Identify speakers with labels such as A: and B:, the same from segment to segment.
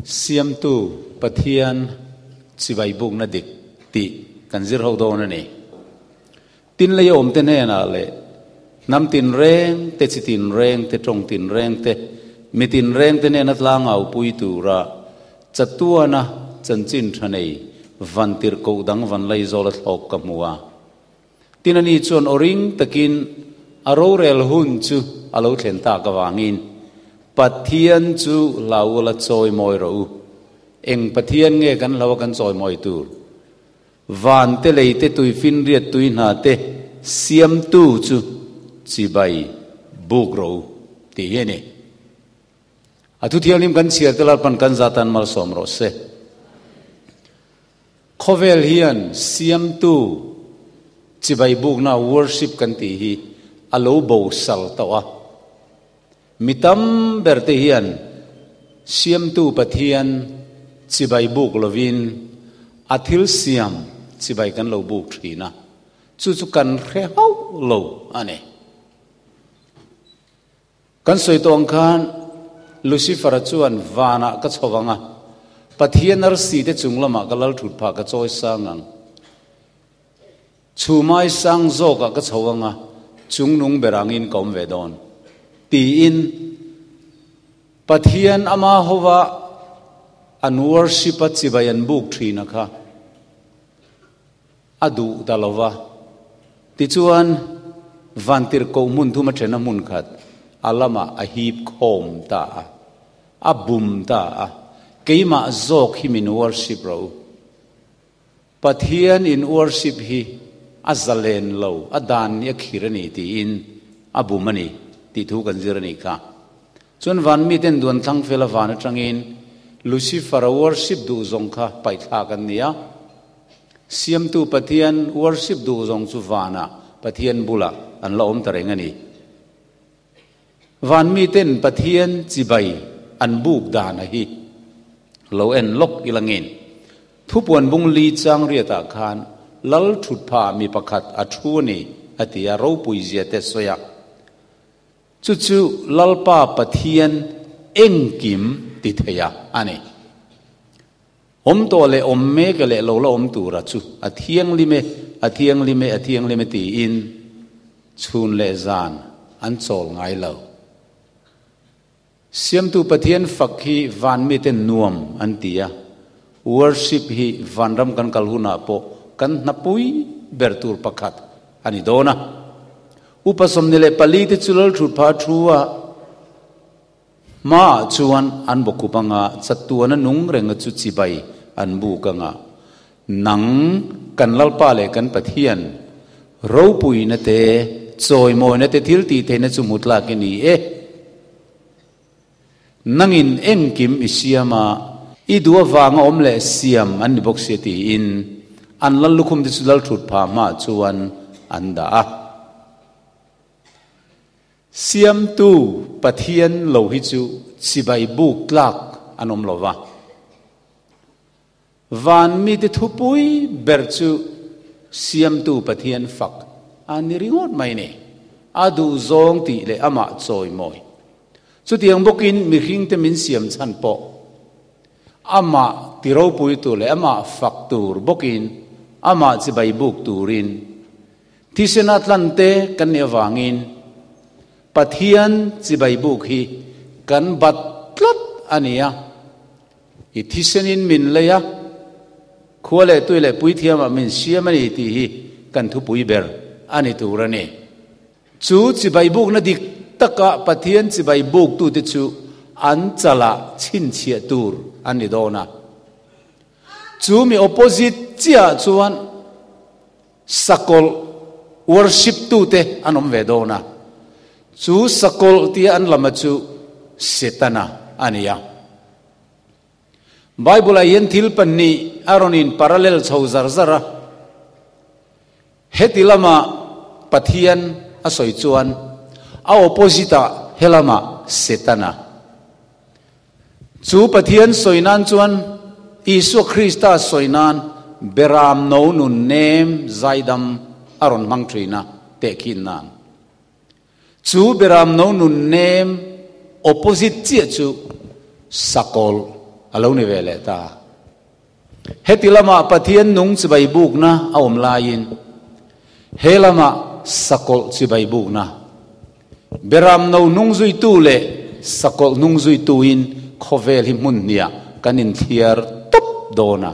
A: Siamtu Pathian chibai bukna dik tih kan zir ho dawn a ni. Tin lei awmte hnenah leh hnam tinreng te, chi tinreng te, tawng tinreng te, mi tinreng te hnena tlangau pui tura chatuana chanchin tha nei vantirhkoh dang van Laizawl a thlawk ka hmu a. Tin ani chuan aw ring takin a rorel hun chu a lo thlen tak avangin Pathian chu hlau ula chawi mawi rawh u. Eng Pathian nge kan hlau a kan chawi mawi tur? Van te lei te tui finriat tui hna te siamtu chu chibai buk rawh u tih hi a ni. A thu thianghlim kan chhiar te Lalpan kan zatan malsawm rawh se. Khawvel hian siamtu chibai bukna worship kan tih hi a lo bo sal tawh a. Mi tam ber te hian siamtu Pathian chibai buk lovin a thil siam chibai kan lo buk thin a, chu chu kan hre hauh lo a ni. Kan sawi tawh ang khan Lucifer-a chuan vanah ka chho vang a, Pathian arsi te chung lamah ka lal thut phah ka chawi sang ang. Chhumai sang zawkah ka chho ang a, chung nung ber angin ka awm ve dawn. Tiin Pathian ama hova an worship-a chibai an buk thin a kha a duh ta lo va. Tichuan, vantirhkoh hmun thum a then a hmun khat a lamah a hip khawm ta a, a bum ta a, Keimah zawk hi min worship rawh u. Pathian in worship hi a zalen lo, a dan ni a khir a ni tiin a bum a ni tih thu kan zir a nih kha. Chuan van miten duan thlang fel a van atangin Lucifer-a worship duh zawng kha paihthlak an ni a. Siamtu Pathian worship duh zawng chu vanah Pathian bulah an la awm ta reng a ni. Van miten Pathian chibai an buk dan a hi lo en lawk ila ngin. Thupuan bung li chang riatah khan Lal thutpha mi pakhat a thu a ni a ti a, ropui zia te sawi a. Chu chu Lalpa Pathian engkim ti thei a a ni. Awm tawh leh awm mek leh lo la awm tura chu a thianghlim e, a thianghlim e, a thianghlim e tiin chhun leh zan an chawl ngai lo. Siamtu Pathian fak hi van mite nuam an ti a, worship hi vanram kan kal hunah pawh kan hnapui ber tur pakhat a ni dawn a. Upa 24 te chu Lalthutpha thu a, Hmaah chuan an bawkhup anga chatuana nung renga chu chibai an buk anga, Nang kan Lalpa leh kan Pathian, ropuina te, chawimawina te thil tih theihna chu hmu tlak i ni e. Nangin engkim i siam a, i duh avanga awm leh siam an ni bawk sia tiin an lal lukhum te chu Lalthut phah hmaah chuan an dah a. Siamtu Pathian lo hi chu chibai buk tlak an awm lo va. Van mite thupui ber chu Siamtu Pathian fak a ni ringawt mai ni. A duhzawng tih leh amah chawimawi. Chutiang bawkin mihringte min siam chhan pawh amah ti ropui tur leh amah fak tur bawkin amah chibai buk turin Thisena tlante kan nih avangin Pathian chibai buk hi kan bat tlat a ni a. I thisenin min lei a, khua leh tui leh puithiamah min siam a ni tih hi kan thupui ber a ni tur a ni. Chu chibai bukna dik taka Pathian chibai buktute chu an chalah chhinchhiah tur an ni dawn a. Chu mi opposite chiahah chuan Sakawlh worship tute an awm ve dawn a, chu sakawlh tia an lama chu Setana a ni a. Bible ah hian thil pahnih a rawn in parallel chho zar zar a, heti lama Pathian a sawi chuan a opposite ah helama Setana. Chu Pathian sawi nan chuan Isua Krista sawi nan Beram no nun nem zaidam a rawn hmang thin a, tehkhin nan. Chu Beram no nun nem opposite chiah chu Sakawlh a lo ni ve leh ta. Heti lamah Pathian nung chibai bukna a awm laiin he lamah sakawlh chibai bukna, beram no hnung zuitu leh sakawlh hnung zuituin khawvel hi hmun hniah kan inthliar tawp dawn a.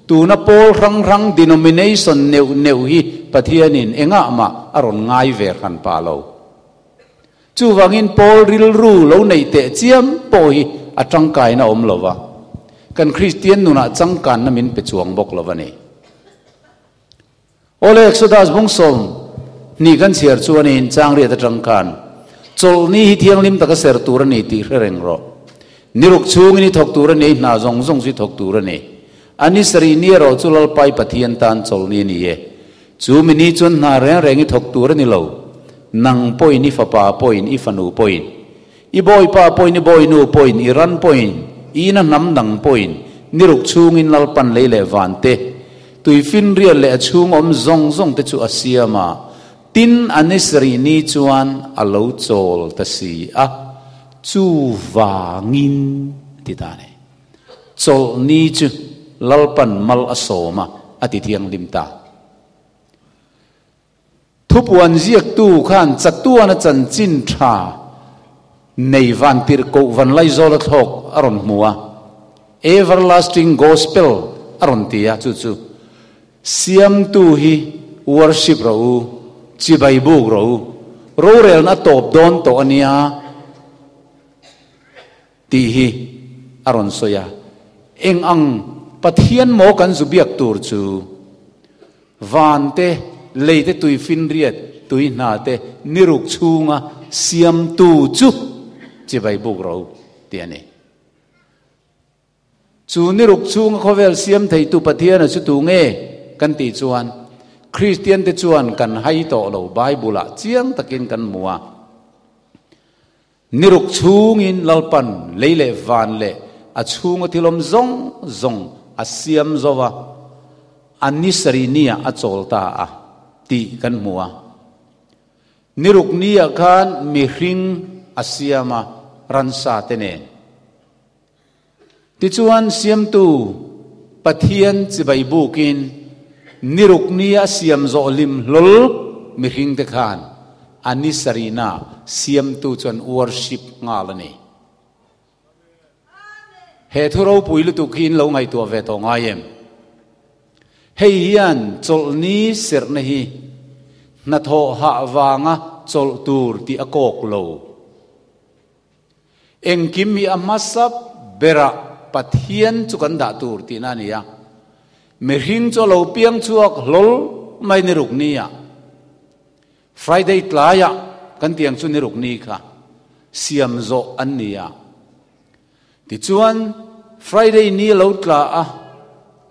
A: Tuna pawl hrang hrang denomination neuh neuh hi Pathianin engah mah a rawn ngai ve hran pah lo. Chuvangin Paul rilru lo neih teh chiam pawh hi a tangkaina awm lo va, kan Kristian nunah changkanna min pe chuang bawk lo a ni. Awle Exodus bung 20 kan chhiar chuanin changriat atang khan chawlhni hi thianghlim taka ser tur a ni tih hre reng rawh. Niruk chhungin i thawk tur a ni, i hna zawng zawng chu i thawk tur a ni. A ni sarih ni erawh chu Lalpai Pathian tan chawlhni a ni e. Chu mi ni chuan hna reng reng i thawk tur a ni lo, nang pawhin i fapa pawhin i fanu pawhin, i bawipa pawhin i bawinu pawhin, i ran pawhin, i ina hnam dang pawhin, ni ruk chhungin Lalpan lei leh van te, tuifinriat leh a chhung awm zawng zawng te chu a siam a, tin a ni sarih ni chuan a lo chawl ta si a, chuvangin ti ta a ni. Chawlhni chu Lalpan mal a sawm a, a ti thianghlim ta. Thupuan ziaktu khan chatuana chanchin tha nei vantirhkoh vanlaizawl a thlawk a rawn hmu a, Everlasting Gospel a rawn ti a, chu chu Siamtu hi worship rawh u, chibai buk rawh u, rorelna a tawp dawn tawh a nia. Tih hi a rawn sawi a, eng ang Pathian maw kan zu biak tur chu? Van te, lei te tui finriat, tui hna te niruk chhunga siamtu chu chibai buk ro tih a ni. Chu niruk chhunga khawvel siam theitu Pathiana chu tu nge kan tih chuan Kristiante chuan kan hai tawh lo Bible-ah chiang takin kan hmu a. Niruk chhungin Lalpan lei leh van leh a chhunga thil awm zawng zawng a siam zo va, a ni sarih niah a chawl ta a tih kan hmu a. Niruk niah khan mihring a siam a, ransa te nen. Tichuan Siamtu Pathian chibai bukin niruk nia a siam zawh hlim hlawl mihringte khan a ni sarihna Siamtu chuan worship nghal a ni. He thu ropui lutuk hi in lo ngaihtuah ve tawh ngai em? Hei hian chawlhni serhna hi hnathawh hah vanga chawlh tur tih a kawk lo. Engkim hi a hmasa berah Pathian chu kan dah tur tihna a ni a. Mihring chu a lo piang chhuak hlawl mai ni ruk ni ah. Friday tlaiah kan tiang chu ni ruk ni kha siam zawh an ni a. Tichuan Friday ni a lo tla a,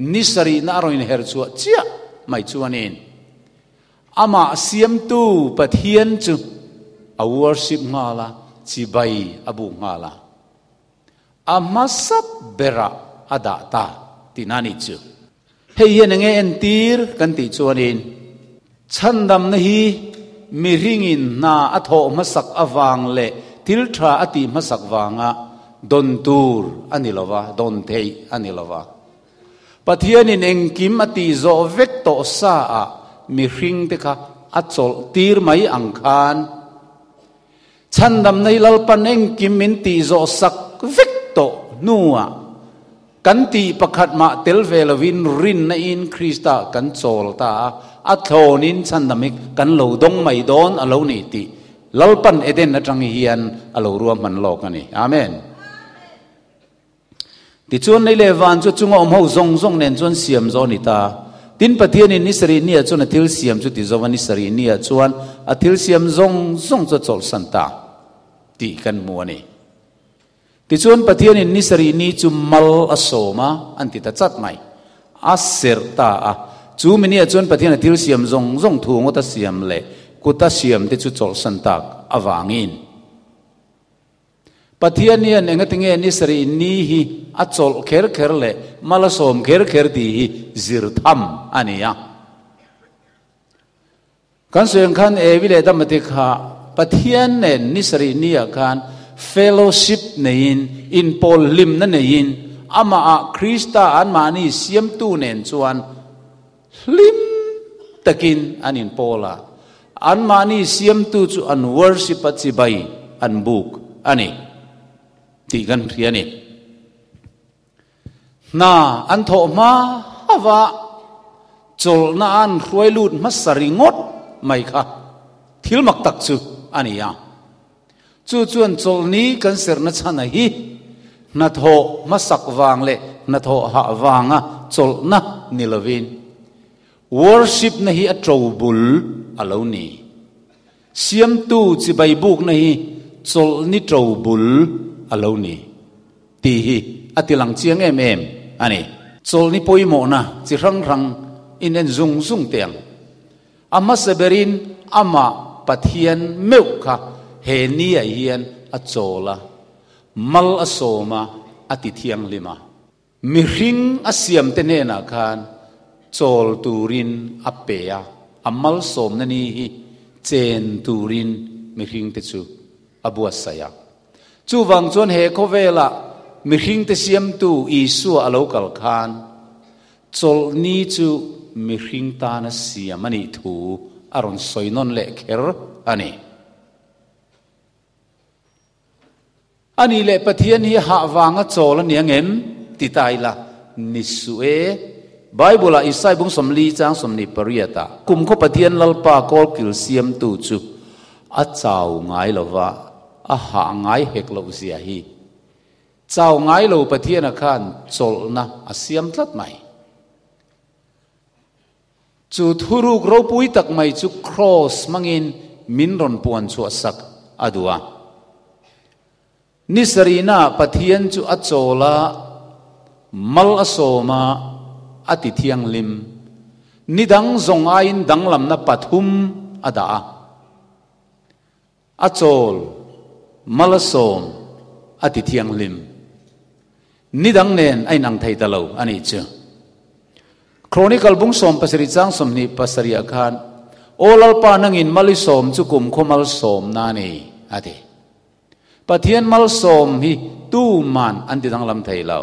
A: ni sarihna a rawn inher chhuah chiah mai chuanin Amah siamtu Pathian chu a worship nghal a, chibai a buk nghal a. A hmasa berah a dah ta tihna a nih chu. Hei hian enge entir kan tih chuanin chhandamna hi mihringin hna a thawh hmasak avang leh thil tha a tih hmasak vanga dawn tur a ni lova, dawn theih a ni lova. Pathianin engkim a tih zawh vek tawh sa ah mihringte kha a chawlh tir mai ang khan chhandamna hi Lalpan engkim min tih zawh sak vek tawh hnuah kan tih pakhat mah tel ve lovin rinna in Krista kan chawl ta a, a thlawnin chhandam hi kan lo dawng mai dawn a lo ni tih Lalpan Eden atang hian a lo ruahman lawk a ni. Amen. Tichuan lei leh van chu chunga awm ho zawng zawng nen chuan siam zawh a ni ta. Tin, Pathianin ni sarih niah chuan a thil siam chu ti zo a, ni sarih niah chuan a thil siam zawng zawng chu a chawlhsan ta tih kan hmu a ni. Tichuan Pathianin ni sarih ni chu mal a sawm a, an ti ta chat mai. A serh ta a. Chu mi niah chuan Pathian a thil siam zawng zawng thu ngawt a siam leh kut a siam te chu chawlhsan tak avangin. Pathian hian engatinge ni sarih ni hi a chawlh kher kher leh mal a sawm kher kher tih hi zir tham a ni a. Kan sawi ang khan Evi leh Adama te kha Pathian nen ni sarih ni ah khan fellowship neiin, inpawl hlimna neiin Amahah Krista anmahni siamtu nen chuan hlim takin an inpawl a, anmahni siamtu chu an worship a chibai an buk a ni tih kan hria a ni. Hna an thawh hma hauh a, chawlhna an hruai lut hmasa ringawt mai kha thil mak tak chu a ni a. Chu chuan chawlhni kan serhna chhana hi hnathawh hmasak vang leh hnathawh hah vanga chawlhna ni lovin worship na hi a to bul a lo ni. Siamtu chibai bukna hi chawlhni to bul a lo ni tih hi a ti lang chiang em em a ni. Chawlhni pawimawhna chi hrang hrang in en zung zung teh ang. A hmasa berin amah Pathian meuh kha he ni-ah hian a chawl a, mal a sawm a, a ti thianghlim a. Mihring a siamte hnenah khan chawl turin a pe a, a malsawmna ni hi chen turin mihringte chu a buatsaih a. Chuvang chuan he khawvelah mihringte siamtu Isua a lo kal khan Chawlhni chu mihring tana siam a nih thu a rawn sawi nawn leh kher a ni. A nih leh Pathian hi hah vanga chawl a ni ang em? ti ta ila, ni suh e. Bible-ah Isai bung 40 chang 28 ah, Kumkhaw Pathian Lalpa kawlkil siamtu chu a chau ngai lova, a hah ngai hek loh zia hi. Chau ngai lo Pathiana khan chawlhna a siam tlat mai. Chu thuruk ropui tak mai chu Kraws hmangin min rawn puan chhuah sak a duh a. Ni sarihna Pathian chu a chawl a, mal a sawm a, a ti thianghlim. Ni dang zawng aiin danglamna pathum a dah a. A chawl, mal a sawm, a ti thianghlim. Ni dang nen a inang thei ta lo a nih chu. Chronicle bung 17 chang 27 ah khan, Aw Lalpa nangin mal i sawm chu kumkhaw mal sawmna a ni, a ti. Pathian malsawm hi tuman an ti danglam thei lo.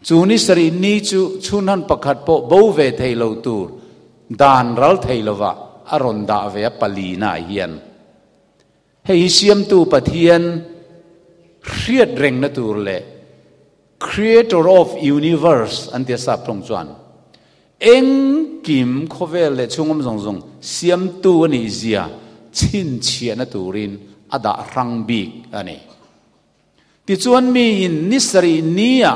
A: Chu ni sarih ni chu chhunhan pakhat pawh bo ve thei lo tur dan ral thei lova a rawn dah ve a palina ah hian. Hei hi Siamtu Pathian hriat rengna tur leh Creator of Universe an tia sap tawng chuan engkim khawvel leh chhungawm zawng zawng Siamtu a nih zia chhinchhiahna turin a dah hrang bik a ni. Tichuan miin ni sarih nia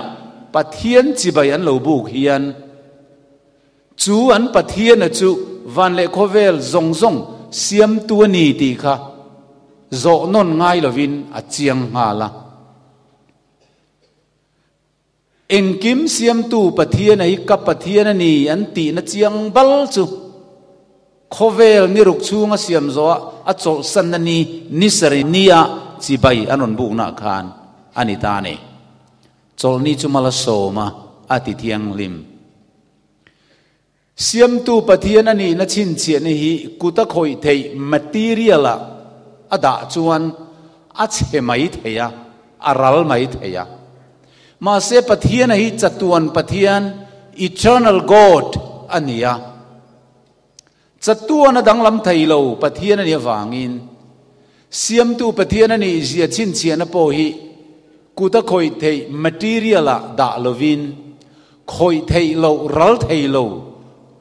A: Pathian chibai an lo buk hian chu an Pathiana chu van leh khawvel zawng zawng siamtu a ni tih kha zawh nawn ngai lovin a chiang nghal a. Engkim siamtu Pathiana hi ka Pathian a ni an tihna chiang bal chu khawvel ni ruk chhunga siam zawha a chawlhsanna ni ni sarih nia chibai an rawn buknaah khan a ni ta a ni. Chawlhni chu mal a sawm a, a ti thianghlim. Siamtu Pathian a nihna chhinchhiahna hi kut a khawih theih material ah a dah chuan a chhe mai thei a, a ral mai thei a. Mahse Pathiana hi chatuan Pathian, eternal God, a ni a. Chatuan a danglam thei lo Pathian a nih avangin Siamtu Pathian a nih zia chhinchhiahna pawh hi kut a khawih theih material ah dah lovin khawih theih loh ral thei lo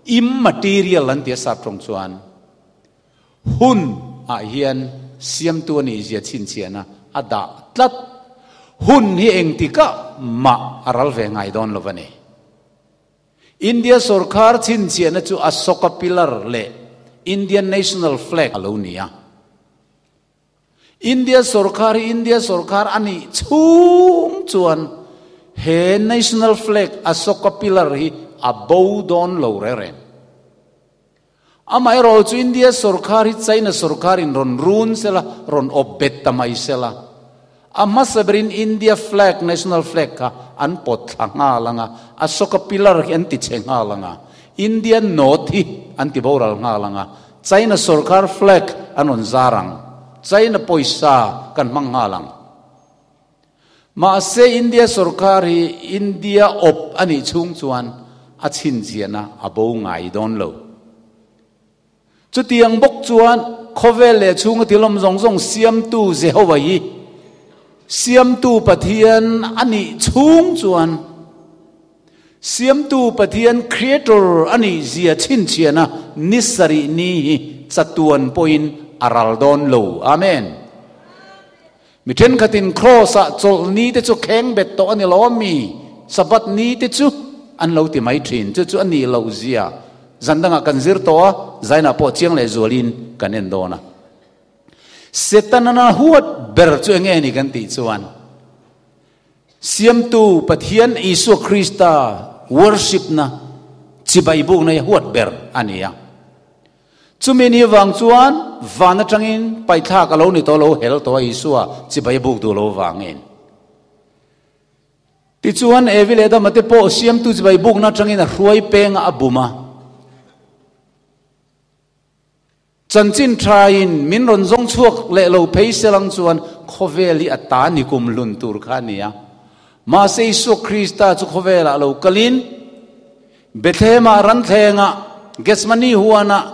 A: immaterial an ti a sap tawng chuan hun ah hian Siamtu a nih zia chhinchhiahna a dah tlat. Hun hi engtikah mah a ral ve ngai dawn lo a ni. India sorkar chhinchhiahna chu Ashoka Pillar leh Indian National Flag a lo ni a. India sorkar hi India sorkar a nih chhung chuan he National Flag Ashoka Pillar hi a bo dawn lo reng reng. Amaherawh chu India sorkar hi China sorkarin rawn run sela, rawn awp bet ta mai sela, a hmasa berin India flag, national flag kha an pawt thla nghal ang a, Ashoka pillar hi an ti chhe nghal ang a, India note hi an ti boral nghal ang a, China sorkar flag an rawn zar ang, China pawisa kan hmang nghal ang. Mahse India sorkar hi India awp a nih chhung chuan a chhinchhiahna a bo ngai dawn lo. Chutiang bawk chuan khawvel leh chhunga thilawm zawng zawng Siamtu Jehovah hi Siamtu Pathian a nih chhung chuan Siamtu Pathian Creator a nih zia chhinchhiahna ni sarih ni hi chatuan pawhin a ral dawn lo. Amen. Mi thenkhatin Kraws-ah chawlh ni te chu kheng bet tawh a ni lo ami? Sabbath ni te chu an lo ti mai thin. Chu chu a nih loh zia zan dangah kan zir tawh a, zainah pawh chiang leh zualin kan en dawn a. Setana huat ber chu enge ni kan tih chuan Siamtu Pathian Isua Krista worship-na chibai bukna hi huat ber a ni a. Chumi ni vang chuan van atangin paithlak a lo ni tawh lo, hel tawh a Isua chibai buk duh lo vangin. Tichuan Evi leh Adama te pawh siamtu chibai bukna atangin a hruai peng a bum a. Chanchin thain min rawn zawng chhuak leh lo phei selang chuan khawvel hi a ta ni kum hlun tur kha a ni a. Mahse Isua Krista chu khawvelah lo kalin Bethlehem-ah ranthlengah Gethsemane huanah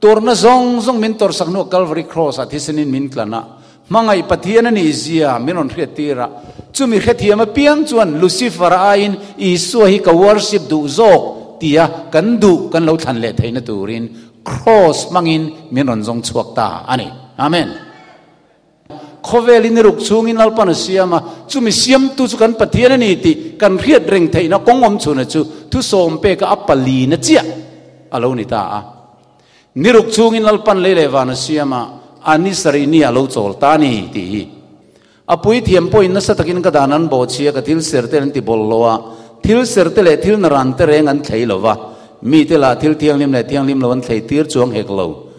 A: tuarna zawng zawng min tawrhsak hnuah Calvary Cross-ah thisenin min tlan a, hmangaih Pathian a nih zia min rawn hriattir a. Chumi hrethiam apiang chuan Lucifer-a aiin Isua hi ka worship duh zawk tia kan duh kan lo thlan leh theihna turin Cross hmangin min rawn zawng chhuak ta a ni. Amen. Khawvel in i ruk chhungin Lalpan a siam a, chumi siamtu chu kan Pathian a ni tih kan hriat reng theihna kawng awm chhuna chu thusawm peka a palina chiah a lo ni ta a. Ni ruk chhungin Lalpan lei leh van a siam a, a ni sarih ni a lo chawl ta a ni tih hi. A puithiam pawhin nasa takin ka dan an bawhchhia ka thil ser te an ti bawl lo a, thil ser te leh thil naran te reng an thlei lo va, mite lah thil thianghlim leh thianghlim lo an thlei tir chuang hek lo.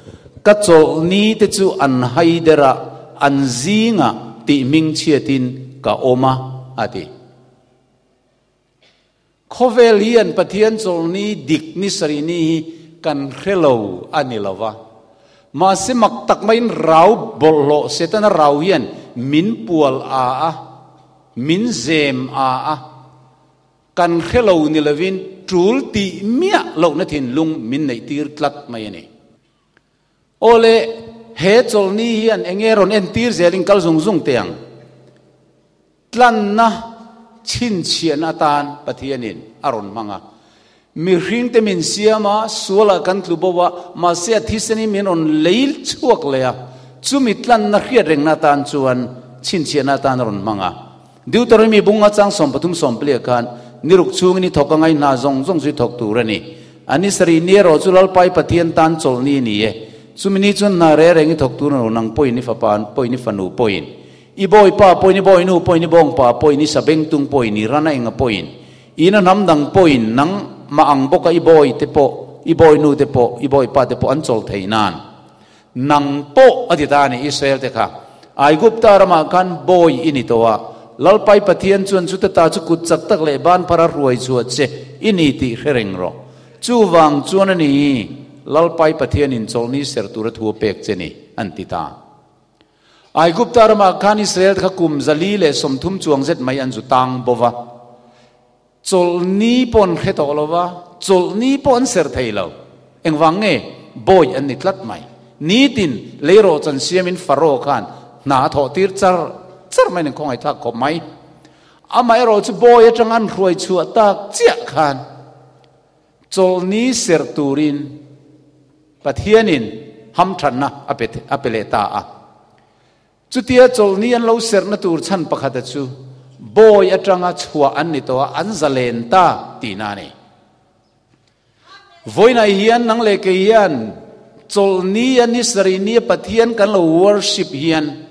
A: Ka chawlh ni te chu an hai der a, an zingah tih hming chhiatin ka awm a, a ti. Khawvel hian Pathian chawlhni dik ni sarih ni hi kan hre lo a ni lo va. Mahse mak tak maiin rau bawlhhlawh Setana rau hian min pual a a, min zem a a. Kan hre lo ni lovin tul tih miah lohna thinlung min neih tir tlat mai a ni. Awle, he chawlhni hian eng nge rawn entir zelin kal zung zung teh ang? Tlanna chhinchhiahna atan Pathianin a rawn hmang a. Mihringte min siam a, sualah kan tlu bo a, mahse a thisenin min rawn lei chhuak leh a, chumi tlanna hriat rengna atan chuan chhinchhiahna atan a rawn hmang a. Deuteronomy bunga chang 33 sawmpaliah khan, Ni ruk chhungin i thawk a ngaihna zawng zawng chu i thawk tur a ni. A ni sarih ni erawh chu Lalpai Pathian tan chawlhni a ni e. Chumi ni chuan hna reh reng i thawk tur a lo, nang pawhin i fapa pawhin i fanu pawhin, i bawipa pawhin i bawinu pawhin i bawngpa pawhin i sabengtung pawhin i rana enga pawhin, ina hnam dang pawhin nang mah ang bawka i bawi te pawh, i bawinu te pawh, i bawipa te pawh an chawl thei nan. Nang pawh a ti ta a ni, Israel te kha Aigupta ramah khan bawi i ni tawh a, Lalpai Pathian chuan chuta ta chu kut chak tak leh ban phara hruai chhuah che i ni tih hre reng rawh. Chuvang chuan a ni, Lalpai Pathianin chawlhni ser tura thu a pek che ni, an ti ta. Aigupta ramah khan Israel te kha kum 130 chuang zet mai an zu tang bo va. Chawlhni pawh an hre tawh lo va, chawlhni pawh an ser thei lo. Engvang nge? Bawi an ni tlat mai. Nitin leirawh chan siamin Faro khan hna a thawh tir char char mai nen khawngaihthlak khawp mai. Amaherawh chu bawi atanga an hruai chhuah tak chiah khan chawlhni ser turin Pathianin hamthatna a pe a pe leh ta a. Chutia chawlhni an lo serhna tur chhan pakhata chu bawi atanga chhuah an ni tawh a, an zalen ta tihna a ni. Vawiinah hian nang leh kei hian chawlhni a ni sarih ni a Pathian kan lo worship hian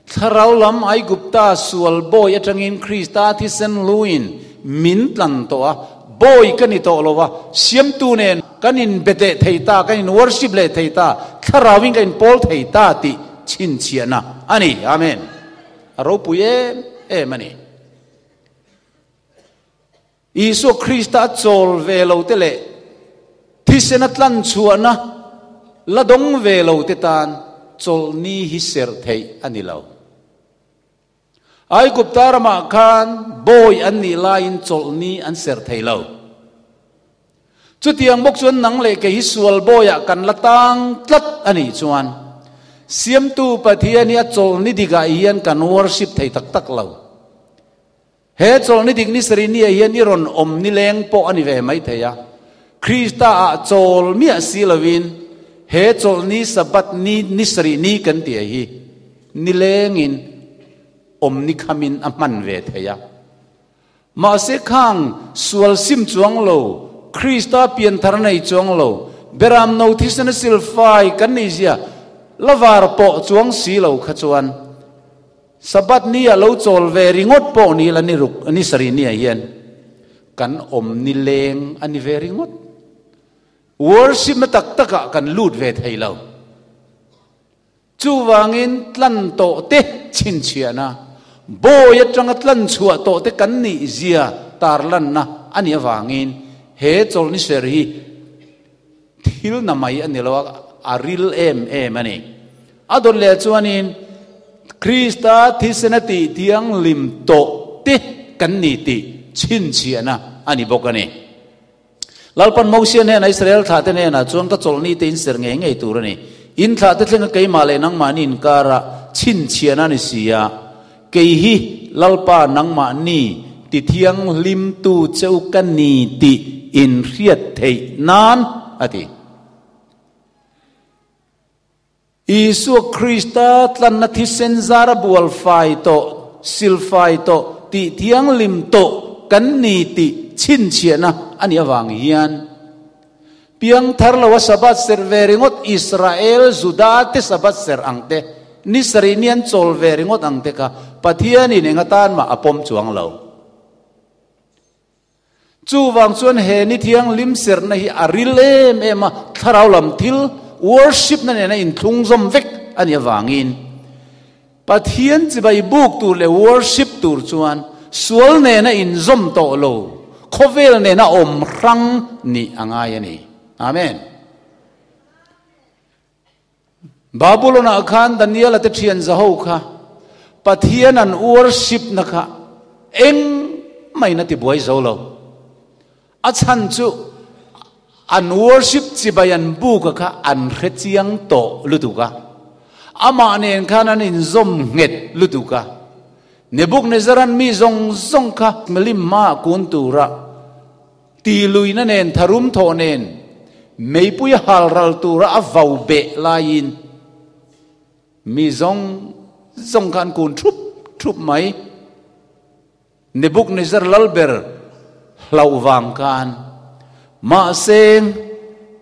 A: thlarau lam Aigupta sual bawi atangin Krista thisen luin min tlan tawh a, bawi ka ni tawh lo a, siamtu nen kan inbeteh thei ta, kan in worship leh thei ta, thlarauin kan inpawl thei ta tih Chhinchhiahna a ni. Amen. A ropui em em a ni. Isua Krista a chawl ve lo te leh thisena tlan chhuahna la dawng ve lo te tan chawlhni hi serh theih a ni lo. Aigupta ramah khan bawi an nih laiin chawlhni an serh thei lo. Chutiang bawk chuan nang leh kei hi sual bawiah kan la tang tlat a nih chuan Siamtu Pathian hi a chawlhni dikah hian kan worship thei tak tak lo. He chawlhni dik ni sarih nia hian i rawn awm nileng pawh a ni ve mai thei a. Krista ah chawl miah si lovin he chawlhni Sabbath ni ni sarih ni kan tih hi nilengin awm ni khamin a hman ve thei a. Mahse khang sual sim chuang lo, Krista pianthar nei chuang lo, beram no thisena silfai kan nih zia la var pawh chuang si lo kha chuan Sabbath ni a lo chawl ve ringawt pawh ni la ni ruk ni sarih ni ah hian kan awm ni leng a ni ve ringawt. Worship na tak tak ah kan lut ve thei lo. Chuvangin tlan tawh te chhinchhiahna, bawi atanga tlan chhuah tawh te kan nih zia tarlanna a nih avangin he chawlhni ser hi thil na mai a ni lo a, a ril em em a ni. A dawt leh chuanin Krista thisena tih thianghlim tawh te kan ni tih chhinchhiahna a ni bawk a ni. Lalpan Mosia hnenah Israel thlahte hnenah chuan ka chawlhni te in ser ngei ngei tur a ni. In thlahte thlenga keimah leh nangmahni inkara chhinchhiahna a ni si a, kei hi Lalpa nangmahni ti thianghlimtu che u ka ni tih in hriat theih nan a ti. Isua Krista tlanna thisen zara bual fai tawh, sil fai tawh, tih thianghlim tawh kan ni tih chhinchhiahna a nih avang hian piangthar loa Sabbath serh ve ringawt Israel Juda te Sabbath serh ang te, ni sarih ni an chawl ve ringawt ang te kha Pathianin eng atan mah a pawm chuang lo. Chuvang chuan he ni thianghlim serhna hi a ril em em a, thlarau lam thil worship na nena inthlung zawm vek a nih avangin Pathian chibai buk tur leh worship tur chuan sual nena inzawm tawh lo, khawvel nena awm hrang nih a ngai a ni. Amen. Babulon-ah khan Daniel-a te thian zaho kha Pathian an worship na kha eng main a ti buai zo lo. A chhan chu an worship chibai an buk a kha an hre chiang tawh lutuk a. Amah nen khan an inzawm nghet lutuk a. Nebuchadnezzar-a'n mi zawng zawng kha milim hmaah kun tura Ti luina nen tharum thawh nen meipui a hal ral tura a vau beh laiin mi zawng zawng kha an kun thup thup mai. Nebuchadnezzar lalber hlauh vang khan mahse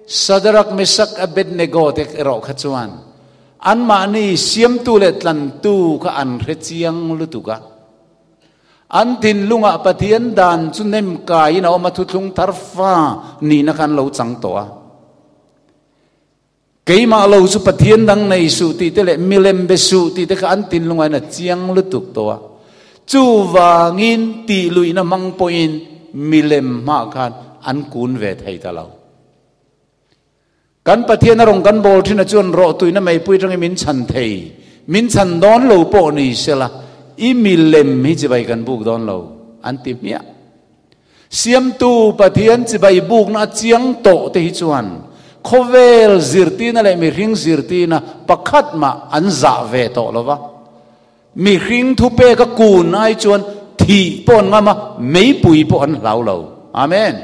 A: Shadrach, Meshach, Abednego te erawh kha chuan anmahni siamtu leh tlantu kha an hre chiang lutuk a. An thinlungah Pathian dan chu nem kaiin a awm a, thuthlung thar fa nihna kha an lo chang tawh a. Keimah lo chu Pathian dang nei suh tih te leh milem be suh tih te kha an thinlungah hian a chiang lutuk tawh a. Chuvangin tih luihna hmang pawhin milem hmah khan an kun ve thei ta lo. Kan Pathian a rawn kan bawl thin a chuan rawhtuina meipui atangin min chhan thei, min chhan dawn lo pawh ni sela, i milem hi chibai kan buk dawn lo, an ti hmiah. Siamtu Pathian chibai bukna a chiang tawh te hi chuan khawvel zirtirna leh mihring zirtirna pakhat mah an zah ve tawh lo va. Mihring thupek a kun ai chuan thih pawh an ngam a, meipui pawh an hlau lo. Amen.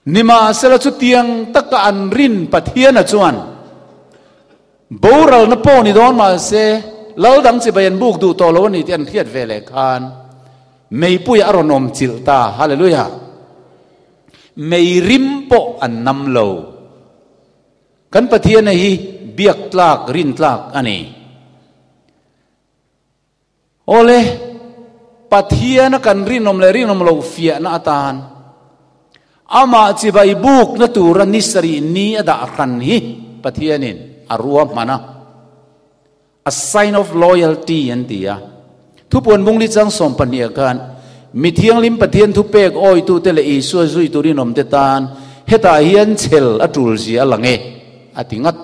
A: Nimahsela chutiang taka an rin Pathiana chuan boralna pawh ni dawn mahse lal dang chibai an buk duh tawh lo a ni tih an hriat ve leh khan meipui a rawn awm chilh ta. Hallelujah! Mei rim pawh an nam lo. Kan Pathiana hi biak tlak, rin tlak a ni. Awle, Pathiana kan rinawm leh rinawm loh fiahna atan Amah chibai bukna tura ni sarih ni a dah hran hi Pathianin a ruahman a, a sign of loyalty an ti a. Thupuan bungli chang 12 ah khan mi thianghlim Pathian thupek awitute leh Isua zuitu rinawmte tan hetah hian chhel a tul zia a lang e, a ti ngat.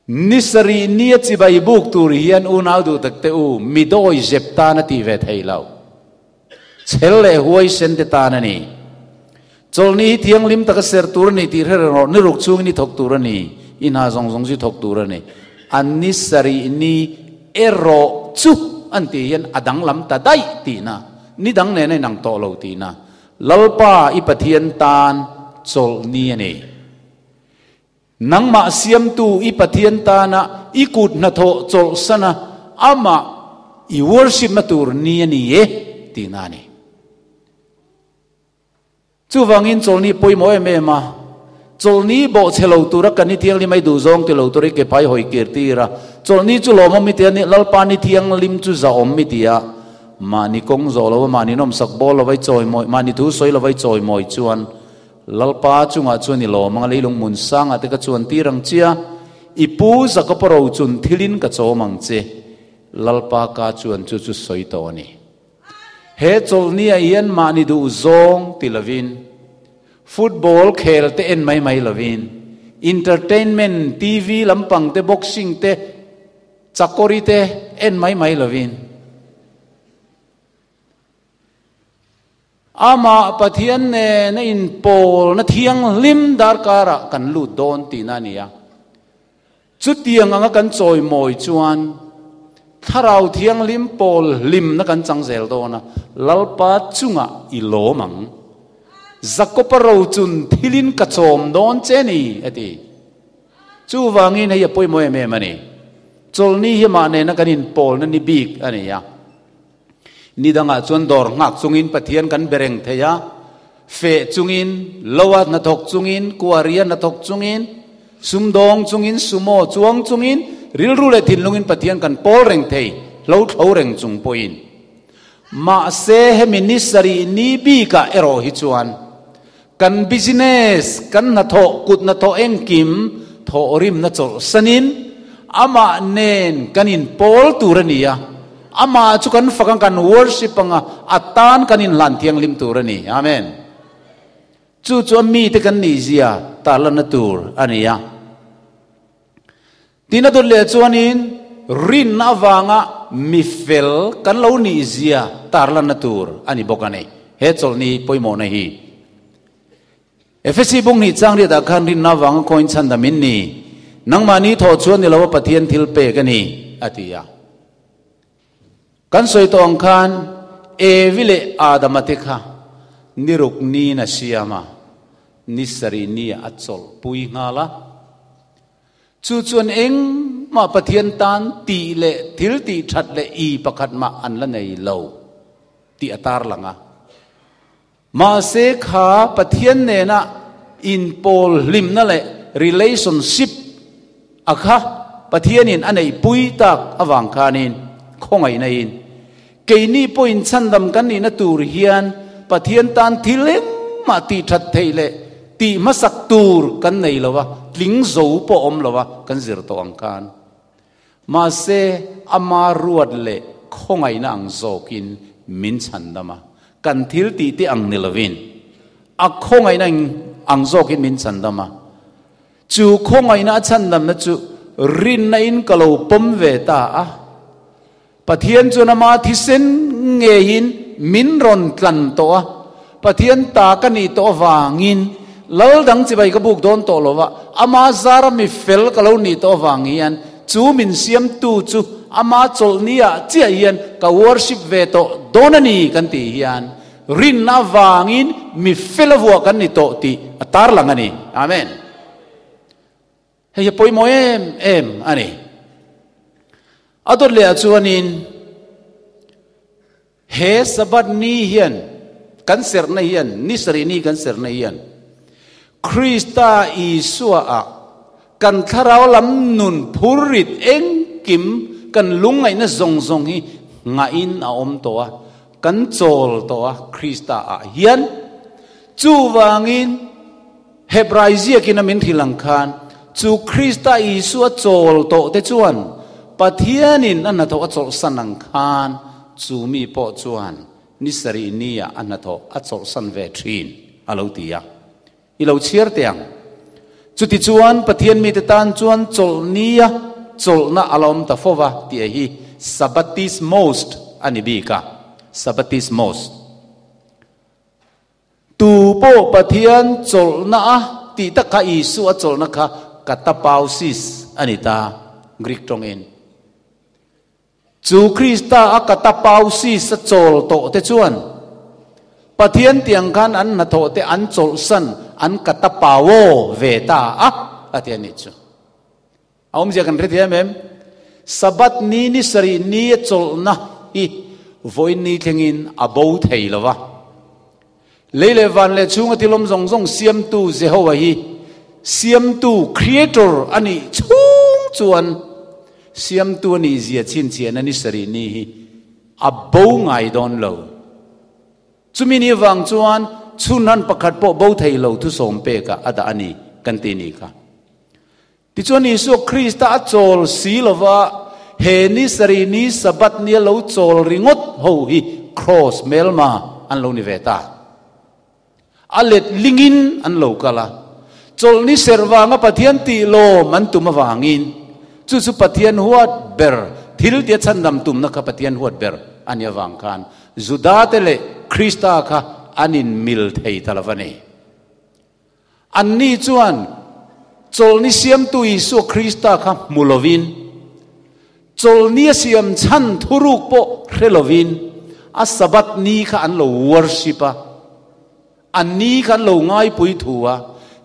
A: Ni sarih nia chibai buk tur hian unau duh tak te u, mi dawi zep tan a tih ve thei lo. Chhel leh huaisen te tan a ni. Chawlhni hi thianghlim taka ser tur a ni tih hre reng rawh, ni ruk chungin i thawk tur a ni, i hna zawng zawng chu i thawk tur a ni. An ni sarih ni erawh chu an tih hian a danglam ta daih tihna, ni dang nen a inang tawh lo tihna. Lalpa i Pathian tan chawlhni a ni. Nangmah siamtu i Pathian tana i kut hnathawh chawlhsana amah i worship-na tur ni a ni e tihna a ni. Chuvangin chawlhni pawimawh em em a, chawlhni bawhchhe lo tura kan ni thianghlim ai duhzawng ti lo tura i ke phai hawi kir tir a, chawlhni chu lawmawm i ti a ni, Lalpa ni thianghlim chu zahawm i ti a, mahni kawng zawh lova mahni nawmsak bawl lova i chawimawi, mahni thu sawi lova i chawimawi chuan Lalpa chungah chuan i lawm ang a, leilung hmun sangah te ka chuan tir ang che a, i pu Jakopa ro chun thilin ka chawm ang che. Lalpa ka chuan chu chu sawi tawh a ni. He chawlhniah hian mahni duh zawng ti lovin, football khel te en mai mai lovin, entertainment, TV lampang te, boxing te, chakawri te en mai mai lovin, Amah Pathian nena inpawlna thianghlim darkarah kan lut dawn tihna a ni a. Chutiang anga kan chawimawi chuan Thlarau Thianghlim pawl hlimna kan chang zel dawn a, Lalpa chungah i lawm ang. Jakopa rochun thilin ka chawm dawn che ni, a ti. Chuvangin hei a pawimawh em em a ni. Chawlhni hi amah nena kan inpawlna ni bik a ni a. Ni dangah chuan dawr nghak chungin Pathian kan be reng thei a, feh chungin, loa hnathawk chungin, kuaria hnathawk chungin, sumdawng chungin, sumo chuang chungin, rilru leh thinlungin Pathian kan pawl reng thei, hlo thlo reng chung pawhin. Mahse hemi ni sarih ni bikah erawh hi chuan kan business, kan hnathawh, kut hnathawh engkim thawhrimna chawlhsanin amah nen kan inpawl tur a ni a, amah chu kan fak ang, kan worship ang a, a tan kan inhlan thianghlim tur a ni. Amen. Chu chu a mite kan nihzia tarlanna tur a ni a. Tin a dawt leh chuanin rinna avanga mi fel kan lo nihzia tarlanna tur a ni bawk a ni. He chawlhni pawimawhna hi Efesi bung hnih chang riatah khan rinna avanga khawiin chhandam in ni, nangmahni thawh chuan ni lo a Pathian thil pek a ni, a ti a. Kan sawi tawh ang khan Evi leh Adama te kha ni ruk niin a siam a, ni sarih ni ah a chawlhpui nghal a. Chu chuan engmah Pathian tan tih leh thil tih that leh i pakhat mah an la nei lo tih a tarlang a. Mahse kha Pathian nena inpawl hlimna leh relationship a kha Pathianin a neihpui tak avang khanin khawngaihna in keini pawhin chhandam kan nihna tur hian Pathian tan thil engmah tih that theih leh tih hmasak tur kan nei lo a, tling zo pawh awm lo a kan zir tawh ang khan. Mahse, ama ruat leh khawngaihna ang zawkin min chhandam a, kan thil tih te ang ni lovin a khawngaihna ang zawkin min chhandam a. Chu khawngaihna a chhandamna chu rinna in ka lo pawm ve ta a. Pathian chuan ama thisen ngeiin min rawn tlan tawh a, Pathian ta ka nih tawh avangin lal dang chibai ka buk dawn tawh lo va, ama zara mi fel ka lo nih tawh avang hian chu min siamtu chu ama chawlhni ah chiah hian ka worship ve tawh dawn a ni kan tih hian rinna avangin mi fel a vuah kan ni tawh tih a tarlang a ni. Amen. Hei hi pawimawh em em a ni. A dawt leh ah chuanin he Sabbath ni hian kan serhna hian, ni sarih ni kan serhna hian Krista Isua ah kan thlarau lam nun phurrit engkim kan lungngaihna zawng zawng hi ngahin a awm tawh a, kan chawl tawh a Krista ah hian. Chuvangin Hebrai ziakin a min hrilh ang khan, chu Krista Isua chawl tawh te chuan Pathianin a hnathawh a chawlhsan ang khan chu mi pawh chuan ni sarih nia a hnathawh a chawlhsan ve thin, a lo ti a. I lo chhiar teh ang. Chutichuan, Pathian mite tan chuan chawlhnia chawlhna a la awm ta fo va tih hi Sabbatismos a ni bik a, Sabbatismos. Tu pawh Pathian chawlhna a tih tak kha Isua chawlhna kha katapausis a ni ta, Greek tawngin. Chu Krista a katapausis a chawl tawh te chuan Pathian tiang khan an hnathawh te an chawlhsan an katapauo ve ta a, a ti a nih chu. A awmzia kan hre thiam em? Sabbath ni ni sarih ni a chawlhna hi vawiin ni thlengin a bo thei lo va. Lei leh van leh chhunga thilawm zawng zawng siamtu Jehovah hi Siamtu, Creator, a nih chhung chuan Siamtu a nih zia chhinchhiahna ni sarih ni hi a bo ngai dawn lo. Chumi ni vang chuan chhunhan pakhat pawh bo thei lo thusawm pekah a dah a ni kan ti ni kha. Tichuan Isua Krista a chawl si lova, he ni sarih ni Sabbath nia lo chawl ringawt ho hi Kraws hmelma an lo ni ve ta. A let lingin an lo kal a, chawlhni serh vanga Pathian tih lawm an tum avangin chu chu Pathian huat ber thil tia chhandam tumna kha Pathian huat ber a ni avang khan Judate leh Krista kha an inmil thei ta lo va ni. Anni chuan chawlhni siamtu Isua Krista kha hmu lovin, chawlhni a siam chhan thuruk pawh hre lovin a Sabbath ni kha an lo worship a, a ni kha an lo ngaipui thu a,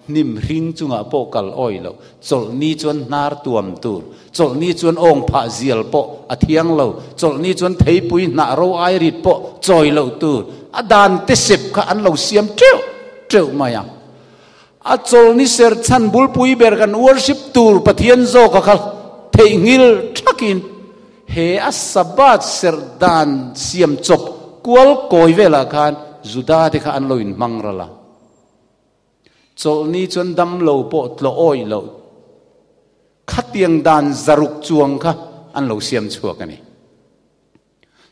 A: hnim hring chungah pawh kal awi lo, chawlhni chuan hnar tuam tur, chawlhni chuan awng phah zial pawh a thiang lo, chawlhni chuan theipui hnah ro ai rit pawh chawi loh tur, a dan te sep kha an lo siam teuh. Teuh mai a. A chawlhni serh chhan bulpui ber kan worship tur Pathian zawka kha theihnghil thakin he a Sabbath serh dan siam chawp kual kawi velah khan Juda te kha an lo inhmang ral a. Chawlhni chuan dam lo pawh tlawh awih loh khatiang dan zaruk chuang kha an lo siam chhuak a ni.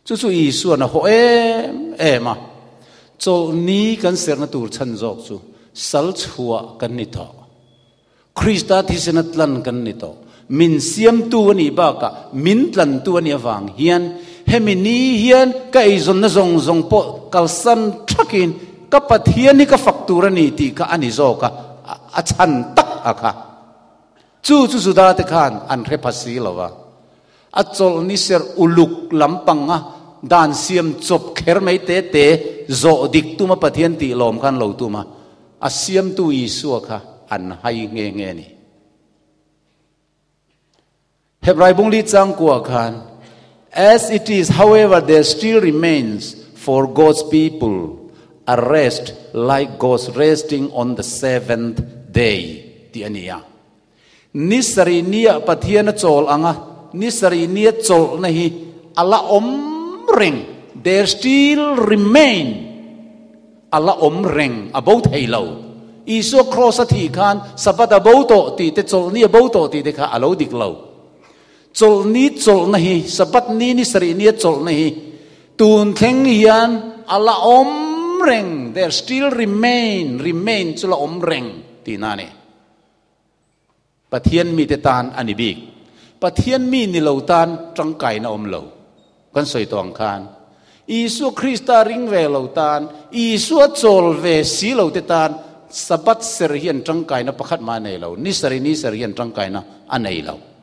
A: Chu chu Isuan a haw em em a, chawlhni kan serhna tur chhan zawk chu sal chhuah kan ni tawh. Krista thisena tlan kan ni tawh. Min siamtu a nih bakah min tlantu a nih avang hian hemi ni hian ka eizawnna zawng zawng pawh kalsan thakin ka Pathian hi ka fak tur a ni tih kha a ni zawk a, a chhan tak a kha. Chu chu Judate khan an hre pha si lo va. A chawlhni serh uluk lampanga dan siam chawp kher mai te te zawh dik tuma Pathian tih lawm khan lo tum a, a siamtu Isua kha an hai nghe nghe a ni. Hebrai bungli changkua khan, As it is, however, there still remains for God's people a rest like God's resting on the seventh day tih a ni a. Ni sarih nia Pathian a chawl ang a, ni sarih nia chawlhna hi a la awm reng, there still remain, a la awm reng, a bo thei lo. Isua kraws a thih khan Sabbath a bo tawh tih te, chawlhni a bo tawh tih te kha a lo dik lo. Chawlhni chawlhna hi, Sabbath ni ni sarih nia chawlhna hi tun thleng hian a la awm reng, there still remain, remain chu la awm reng tihna a ni. Pathian mite tan a ni bik. Pathian mi ni lo tan tangkaina awm lo. Kan sawi tawh ang khan, Isua Krista ring ve lo tan, Isua chawl ve si lo te tan Sabbath ser hian tangkaina pakhat mah a nei lo, ni sarih ni ser hian tangkaina a nei lo.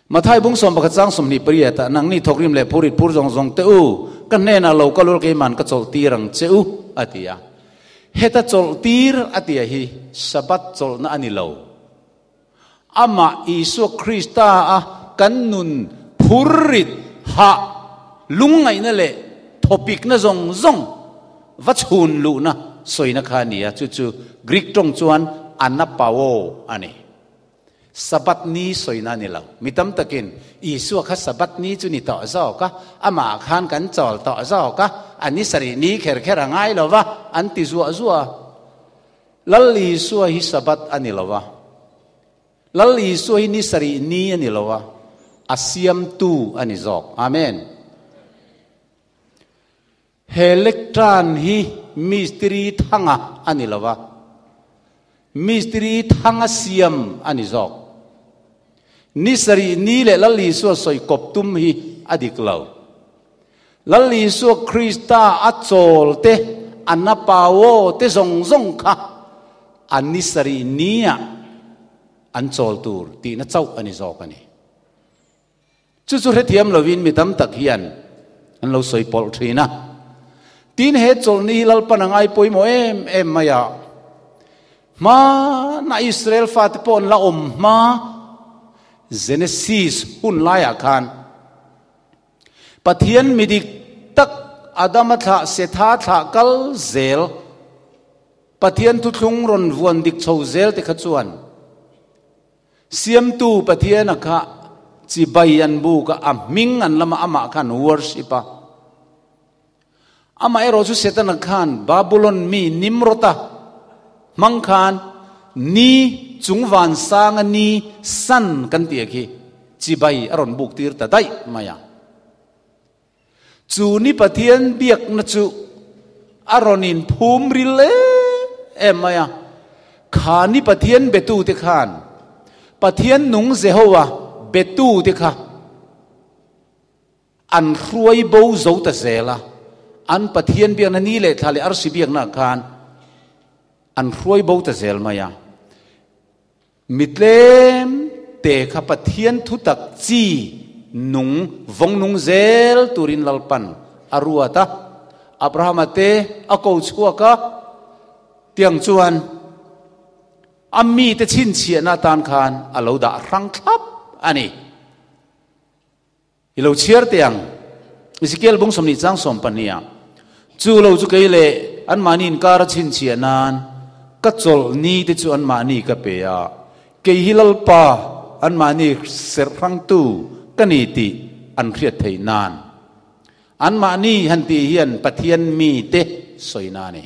A: Mathai bung 11 chang 28 ah, Nangni thawkrim leh phurit phur zawng zawng te u, ka hnenah lo kal ul keiman ka chawlh tir ang che u, a ti a. Heta chawlh tir a tia hi Sabbath chawlhna a ni lo. Amah Isua Krista a kan nun phurrit hah lungngaihna leh thawpikna zawng zawng va chhun luhna sawina kha a ni a, chu chu Greek tawng chuan anapao a ni. Sabbath ni sawina a ni lo. Mi tam takin, Isua kha Sabbath ni chu ni tawh zawk a, amah khan kan chawl tawh zawk a, a ni sarih ni kher kher a ngai lo va, an ti zuah zuah a. Lal Isua hi Sabbath a ni lo va. Lal Isua hi ni sarih ni a ni lo va, a siamtu a ni zawk. Amen. He lectern hi mistiri thanga a ni lo va. Mistiri thanga siam a ni zawk. Ni sarih ni leh Lal Isua sawi kawp tum hi a dik lo. Lal Isua Krista a chawl te, a napawo te zawng zawng kha a ni sarih nia an chawl tur tihna chauh a ni zawk a ni. Chu chu hrethiam lovin mi tam tak hian an lo sawi pawlh thin a. Tin, he chawlhni hi Lalpan a ngai pawimawh em em mai a. Hmana Israel fate pawh an la awm hma Genesis hun laiah khan Pathian mi dik tak Adama thlah Setha thlah kal zel Pathian thuthlung rawn vuan dik chho zel te kha chuan Siamtu Pathian a kha chibai an buk a, a hming an lam a, amah kha an worship a. Amaherawh chu Setana khan Babulon mi Nimrod-a hmang khan ni chung vansanga ni sun kan tih khi chibai a rawn buk tir ta daih mai a. Chu ni Pathian biakna chu a rawn inphum ril em em mai a. Kha ni Pathian betute khan Pathian nung Jehovah betute kha an hruai bo zo ta zel a. An Pathian biakna ni leh thla leh arsi biakna khan an hruai bo ta zel mai a. Mi tlem te kha Pathian thutak chi nung vawng nung zel turin Lalpan a ruat a, Abrahama te a ko chhuak a, tiang chuan a mite chhinchhiahna atan khan a lo dah hrang thlap a ni. I lo chhiar teh ang. Ezekiel bung 20 chang 12 ah, Chu lo chu kei leh anmahni inkar a chhinchhiah nan ka chawlh ni te chu anmahni ka pe a, kei hi Lalpa anmahni serh hrangtu ka ni tih an hriat theih nan. Anmahni han tih hian Pathian mite sawina a ni.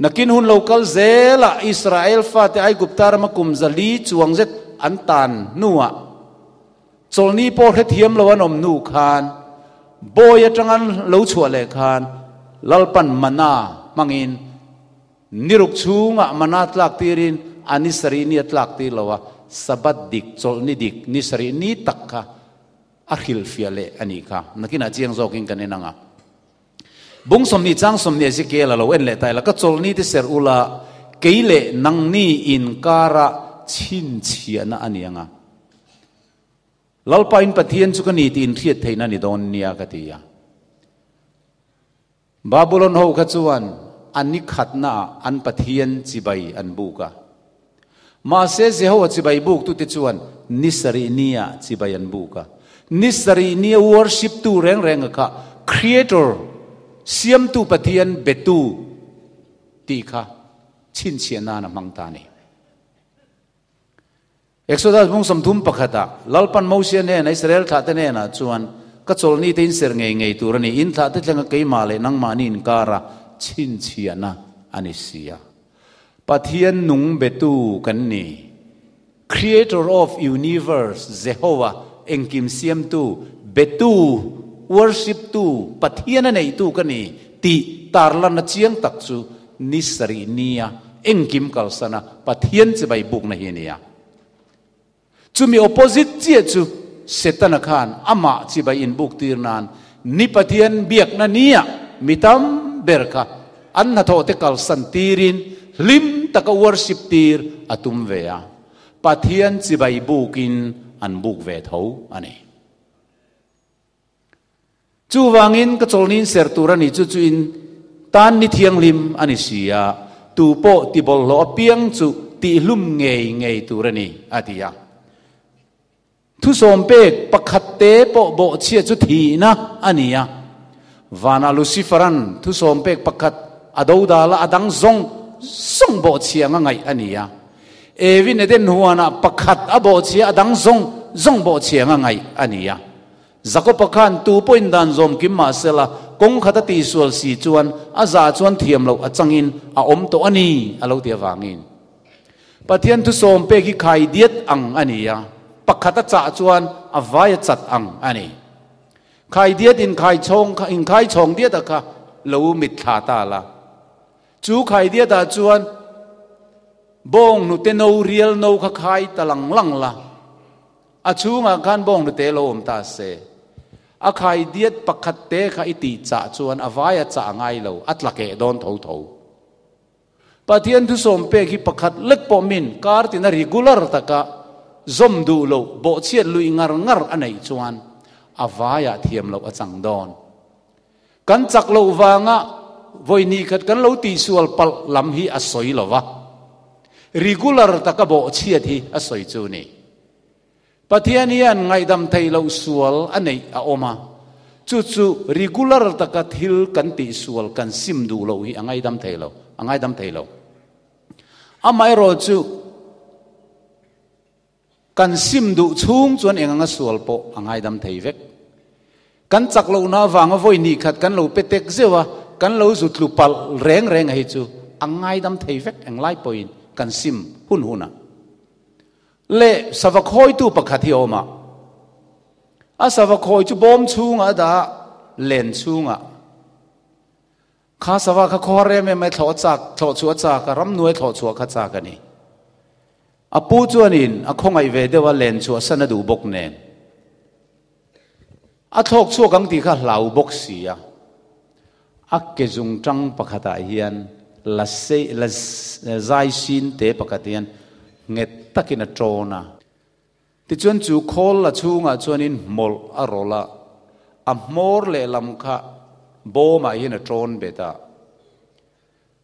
A: Nakin hun lo kal zelah Israel fate Aigupta rama kum 400 chuang zet an tan hnuah chawlhni pawh hrethiam lo an awm hnu khan bawi atanga an lo chhuah leh khan Lalpan mana hmangin niruk chhungah mana tlak tirin a ni sarih ni a tlak tir lo a, Sabbath dik, chawlhni dik, ni sarih ni tak kha a hrilhfiah leh a nih kha. Nakinah chiang zawkin kan en ang a. Bung 20 chang 20 Ezekiel a lo en leh ta ila, Ka chawlhni te serh ula, kei leh nangni inkara chhinchhiahna a ni ang a. Lalpa in Pathian chu ka ni tih inhriat theihna a ni dawn nia ka ti a. Babulon ho kha chuan a ni khatnaah an Pathian chibai an buk a. Mahse Jehovah chibai buktute chuan ni sarih nia chibai an buk a. Ni sarih nia worship tu reng reng a kha Creator, Siamtu Pathian betu tih kha chhinchhiah nan a hmang ta a ni. Exodus bung 31 ah Lalpan Mosia hnena Israel thlahte hnenah chuan, Ka chawlhni te in ser ngei ngei tur a ni, in thlahte thlenga keimah leh nangmahni inkara chhinchhiahna a ni si a. Pathian nung betu kan ni. Creator of Universe, Jehovah, engkim siamtu, betu, worship tu, Pathian a neihtu ka ni tih tarlanna chiang tak chu ni sarih nia engkim kalsana Pathian chibai bukna hi a ni a. Chumi opposite chiah chu Setana khan amah chibai inbuk tir nan ni Pathian biakna nia mi tam ber kha an hnathawh te kalsan tirin hlim taka worship tir a tum ve a, Pathian chibai bukin an buk ve tho a ni. Chuvangin ka chawlhniin ser tur a ni chu chu in tan ni thianghlim a ni si a, tu pawh ti bawlhhlawh apiang chu tihlum ngei ngei tur a ni, a ti a. Thusawm pek pakhat te pawh bawhchhia chu thihna a ni a. Vanah Lucifer-a'n thusawm pek pakhat a do dal a, a dang zawng zawng bawhchhia anga ngaih a ni a. Evin Eden huanah pakhat a bawhchhia, a dang zawng zawng bawhchhia anga ngaih a ni a. Jakob-a khan tu pawhin dan zawm kim mah sela, kawng khat a tihsual si chuan a zah chuan thiam loh a changin a awm tawh a ni, a lo ti avangin. Pathian thusawm pek hi khai diat ang a ni a, pakhat a chah chuan a vai a chat ang a ni. Khai diat inkhai chhawng kha inkhai chhawng diat a kha lo mitthla ta la. Chu khai diat ah chuan Bawnghnute no rial no kha khai ta lang lang la, a chhungah khan bawnghnute lo awm ta se. A khai diat pakhat te kha i tih chah chuan a vai a chah ngai lo, a tla keh dawn tho tho. Pathian thusawm pek hi pakhat lek pawh min kar tina regular taka zawm duh loh bawhchhiat luih ngar ngar a neih chuan a vaiah thiam loh a chang dawn. Kan chak loh vanga vawi ni khat kan lo tihsual palh lam hi a sawi lo va, regular taka bawhchhiat hi a sawi chu ni. Pathian hian ngaihdam theih loh sual a neih a awm a, chu chu regular taka thil kan tihsual kan sim duh loh hi a ngaidam thei lo, a ngaidam thei lo. Amaherawh chu kan sim duh chhung chuan eng anga sual pawh a ngaidam thei vek. Kan chak lohna avanga vawi hnih khat kan lo pe tek zeuh a, kan lo zu tlu palh reng reng a hi chu a ngaidam thei vek englai pawhin kan sim hun hun a. Leh sava khawitu pakhat hi a awm a, a sava khawi chu bawm chhungah a dah a, len chhungah. Kha sava kha khawhar em em mai thlawh a chak, thlawh chhuah a chak a, ramnuai thlawh chhuah kha chak a ni. A pu chuanin a khawngaih ve deuh a, len chhuah san a duh bawk nen. A thlawk chhuak ang tih kha hlau bawk si a. A ke zungtang pakhatah hian la sei la zai sin te pakhat hian nghet takin a tawn a. Tichuan chu khawl la chhungah chuanin hmawlh a rawlh a, a hmawr lehlam kha bawmah hian a tawn bet a.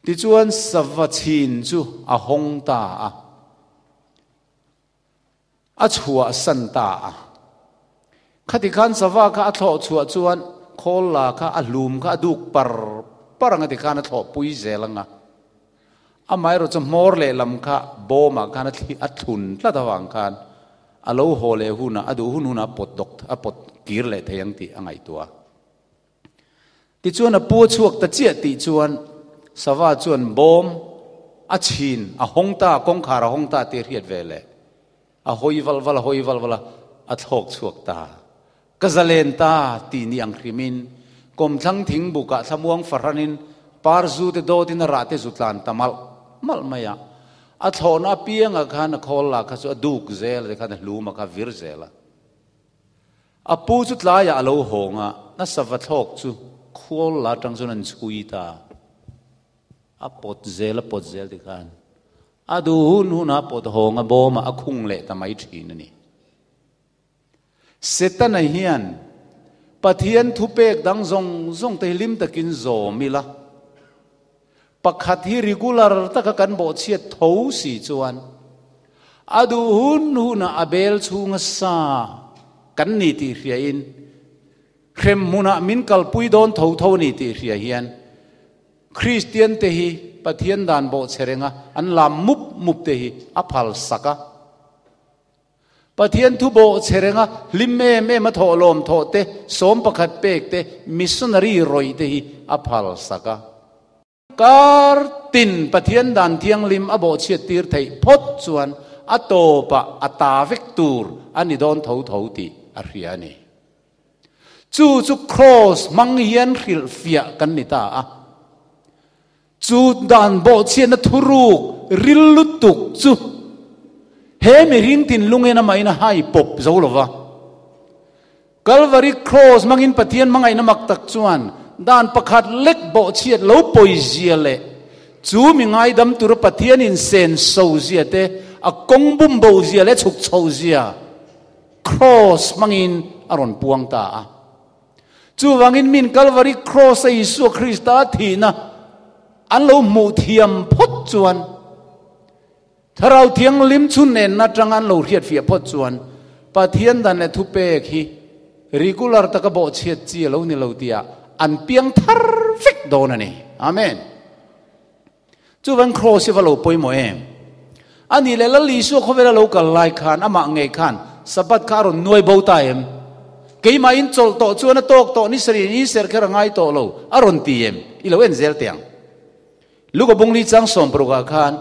A: Tichuan sava chhin chu a hawng ta a. A chhuah san ta a. Khati khan sava kha a thlawh chhuah chuan khawl la kha a hlum kha a duk par par ang a ti khan a thlawh pui zel ang a. Amaherawh chu hmawr lehlam kha bawmah khan a thli a thlun tlat avang khan a lo haw leh hunah a duh hun hunah a pawt dawk a pawt kir leh thei ang tih a ngaihtuah a. Tichuan a pu a chhuak ta chiah tih chuan sava chuan bawm a chhin a hawng ta, kawngkhar a hawng ta tih a hriat ve leh a hawi val val a hawi val val a, a thlawk chhuak ta. Ka zalen ta tih ni ang hrimin kawmthlang thingbukah thlamuang fahranin par zu te dawtin a rah te zu tlan ta malh malh mai a. A thlawhna apiangah khan a khawl lah kha chu a duk zel a tikhan a hlum a kha vir zel a. A pu chu tlaiah a lo hawng a, a sava thlawk chu khual la atang chuan an chhui ta. A pawt zel a pawt zel tikhan a duh hun hun a pawt hawng a bawmah a khung leh ta mai thin a ni. Setana hian Pathian thupek dang zawng zawng te hi hlim takin zawm ila, Pakhat hi regular taka kan bawhchhiat tho si chuan a duh hun hunah a bel chhunga sa kan ni tih hriain hrem hmunah min kalpui dawn tho tho ni tih hria hian Kristian te hi Pathian dan bawhchhe renga an lam mup mup te hi a phal sak a. Pathian thu bawh che renga hlim em em a thawhlawm thawh te, sawm pakhat pek te, missionary rawih te hi a phal sak a. Kar tin Pathian dan thianghlim a bawhchhiat tir theih phawt chuan a tawpah a ta vek tur a ni dawn tho tho tih a hria a ni. Chu chu Kraws hmang hian hrilhfiah kan ni ta a. Chu dan bawhchhiatna thuruk ril lutuk chu he mihring thinlungin amahin a hai pawp zo lo va. Kalvari Kraws hmangin Pathian hmangaihna mak tak chuan dan pakhat lek bawhchhiat lo pawizia leh chu mi ngaidam tura Pathianin sen sozia te, a kawng bum bozia leh chhuk chhozia Kraws hmangin a rawn puang ta a. Chuvangin min Kalvari Kraws a Isua Krista thihna an lo hmuh thiam phawt chuan, Thlarau Thianghlim chhun nenna atanga an lo hriatfiah phawt chuan, Pathian dan leh thupek hi regular taka bawhchhiat chi a lo ni lo tihah an piang thar vek dawn a ni. Amen. Chuvang Kraws hi va lo pawimawh em? A nih leh Lal Isua khawvela lo kal lai khan amah ngei khan Sabbath kha a rawn nuai bo ta em? Keimahin chawlh tawh chuan a tawk tawh ni sarih ni ser kher a ngai tawh lo a rawn ti em? I lo en zel teh ang. Luka bungli chang sawmparukah khan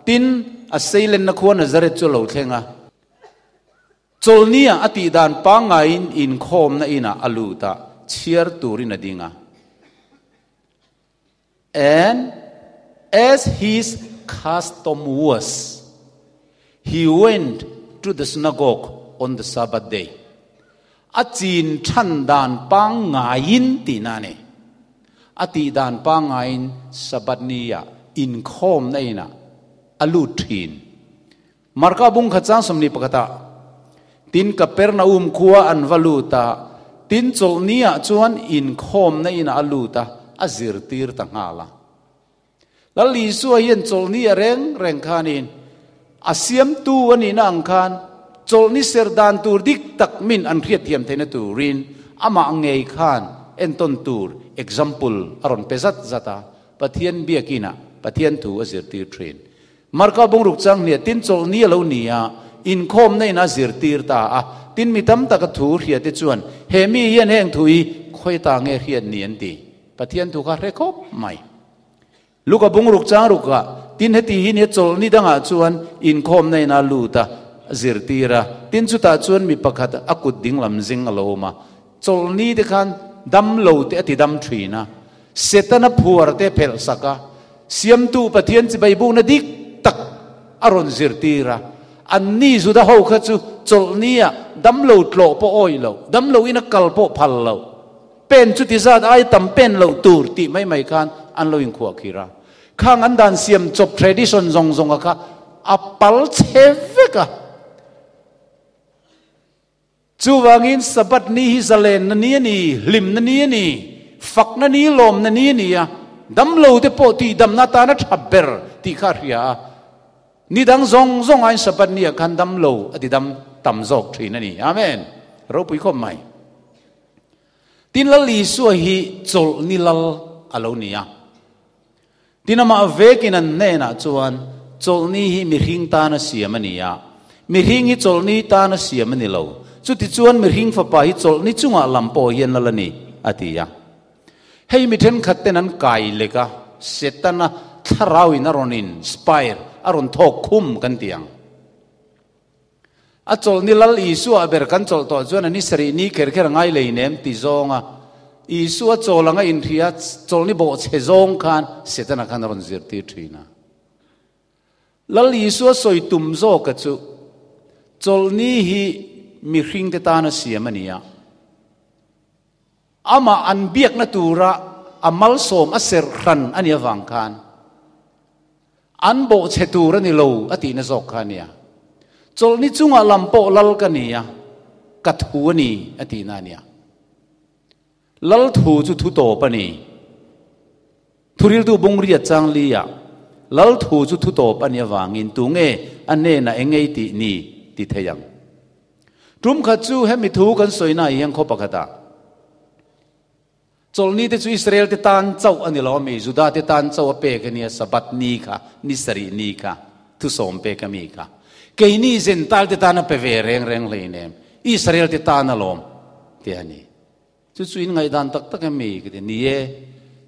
A: tin a seilenna khua Nazareth chu a lo thleng a. Chawlhnia a tih dan pangngaiin inkhawmna inah a lut a, chhiar turin a ding a. And as his custom was, he went to the synagogue on the Sabbath day. A chin than dan pangngaiin tihna a ni. A tih dan pangngaiin Sabbath nia inkhawmna inah a lut thin. Marka bung khat chang 21 ah, Tin Kapernaum khua an va lut a, tin chawlhni ah chuan inkhawmna inah a lut a, a zirtir ta nghal a. Lal Isua hian chawlhni a reng reng khanin a siamtu a nihna ang khan chawlhni ser dan tur dik tak min an hriatthiam theihna turin amah ngei khan entawn tur example a rawn pe zat zat a, Pathian biakinah Pathian thu a zirtir thin. Marka bungruk chang hniah tin chawlhni a lo ni a, inkhawmna in a zirtir ta a, tin mi tam taka thu hriate chuan he mi hian heng thu hi khawi ta nge hriat ni an ti. Pathian thu kha hre khawp mai. Luka bungruk chang rukah tin heti hi nia chawlhni dangah chuan inkhawmna in a lut a, a zirtir a, tin chutah chuan mi pakhat a kut dinglam zing a lo awm a, chawlhni te khan dam lo te a ti dam thin a, Setana phuar te phelh sak a, Siamtu Pathian chibai bukna dik tak a rawn zirtir a. Anni Juda ho kha chu chawlhnia damlo tlawh pawh awih loh, damlo ina kal pawh phal loh, pen chuti zat ai tam pen loh tur tih mai mai khan an lo inkhuah khir a. Khang an dan siam chawp tradition zawng zawnga kha a pal chhe vek a. Chuvangin Sabbath ni hi zalenna ni a ni, hlimna ni a ni, fakna ni, lawmna ni a ni a, damlo te pawh tihdamna atana tha ber tih kha a hria a. Ni dang zawng zawng aiin Sabbath ni ah khan damlo a tidam tam zawk thin a ni. Amen. Ropui khawp mai. Tin Lal Isua hi chawlh ni lal a lo ni a. Tin amah vekin an hnenah chuan, Chawlhni hi mihring tana siam a ni a, mihring hi chawlhni tana siam a ni lo. Chutichuan mihring fapa hi chawlhni chungah lam pawh hian lal a ni, a ti a. Hei mi thenkhat ten an kai lek a, Setana thlarauin a rawn inspire, a rawn thawk khum kan ti ang. A chawlhni Lal Isua ber kan chawlh tawh chuan a ni sarih ni kher kher a ngai lei nem ti zawnga Isua chawl anga inhria chawlhni bawhchhe zawng khan Setana khan a rawn zirtir thin a. Lal Isua sawi tum zawka chu chawlhni hi mihringte tana siam a ni a. Amah an biakna tura a malsawm a serh hran a nih avang khan an bawhchhe tur a ni lo a tihna zawk kha a nia. Chawlhni chungah lam pawh lal ka ni a, ka thu a ni a tihna a nia. Lal thu chu thu tawp a ni. Thuriltu bungriat chang liah lal thu chu thu tawp a nih avangin tunge a hnenah eng ngei tih ni ti thei ang. Tum khat chu hemi thu kan sawi na hian khaw pakhatah chawlhni te chu Israel te tan chauh a ni lo ami, Juda te tan chauh a pek a nia, Sabbath ni kha, ni sarih ni kha, thusawm pek a mi kha. Keini Gentile te tan a pe ve reng reng hleinem, Israel te tan alawm ti a ni. Chu chu in ngaihdan tak tak em mi? Ka ti, Ni e,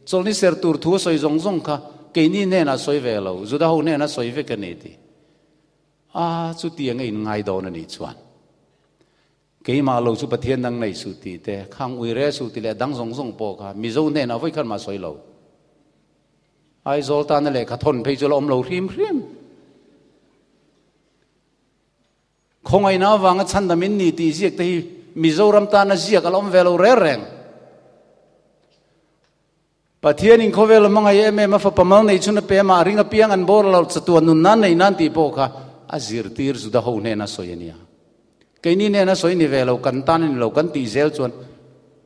A: chawlhni ser tur thu a sawi zawng zawng kha keini hnenah sawi ve lo, Juda ho hnenah sawi vek a ni ti. A, chutiang a inngai dawn a nih chuan keimah lo chu Pathian dang nei suh tih te, khang ui re suh tih leh dang zawng zawng pawh kha Mizo hnenah vawi khat mah sawi lo. Aizawl tana lehkha thawn phei chu la awm lo hrim hrim. Khawngaihna avanga chhandam in ni tih ziak te hi Mizoram tana ziak a la awm ve lo reng reng. Pathian in khawvel a hmangaih em em a, fapa mal nei chhun a pe a, mah ring apiang an bawr lo, chatuan nun nan nei nan tih pawh kha a zirtir Juda ho hnena sawi a nia. Keini hnena sawi ni ve lo, kan tan a ni lo, kan tih zel chuan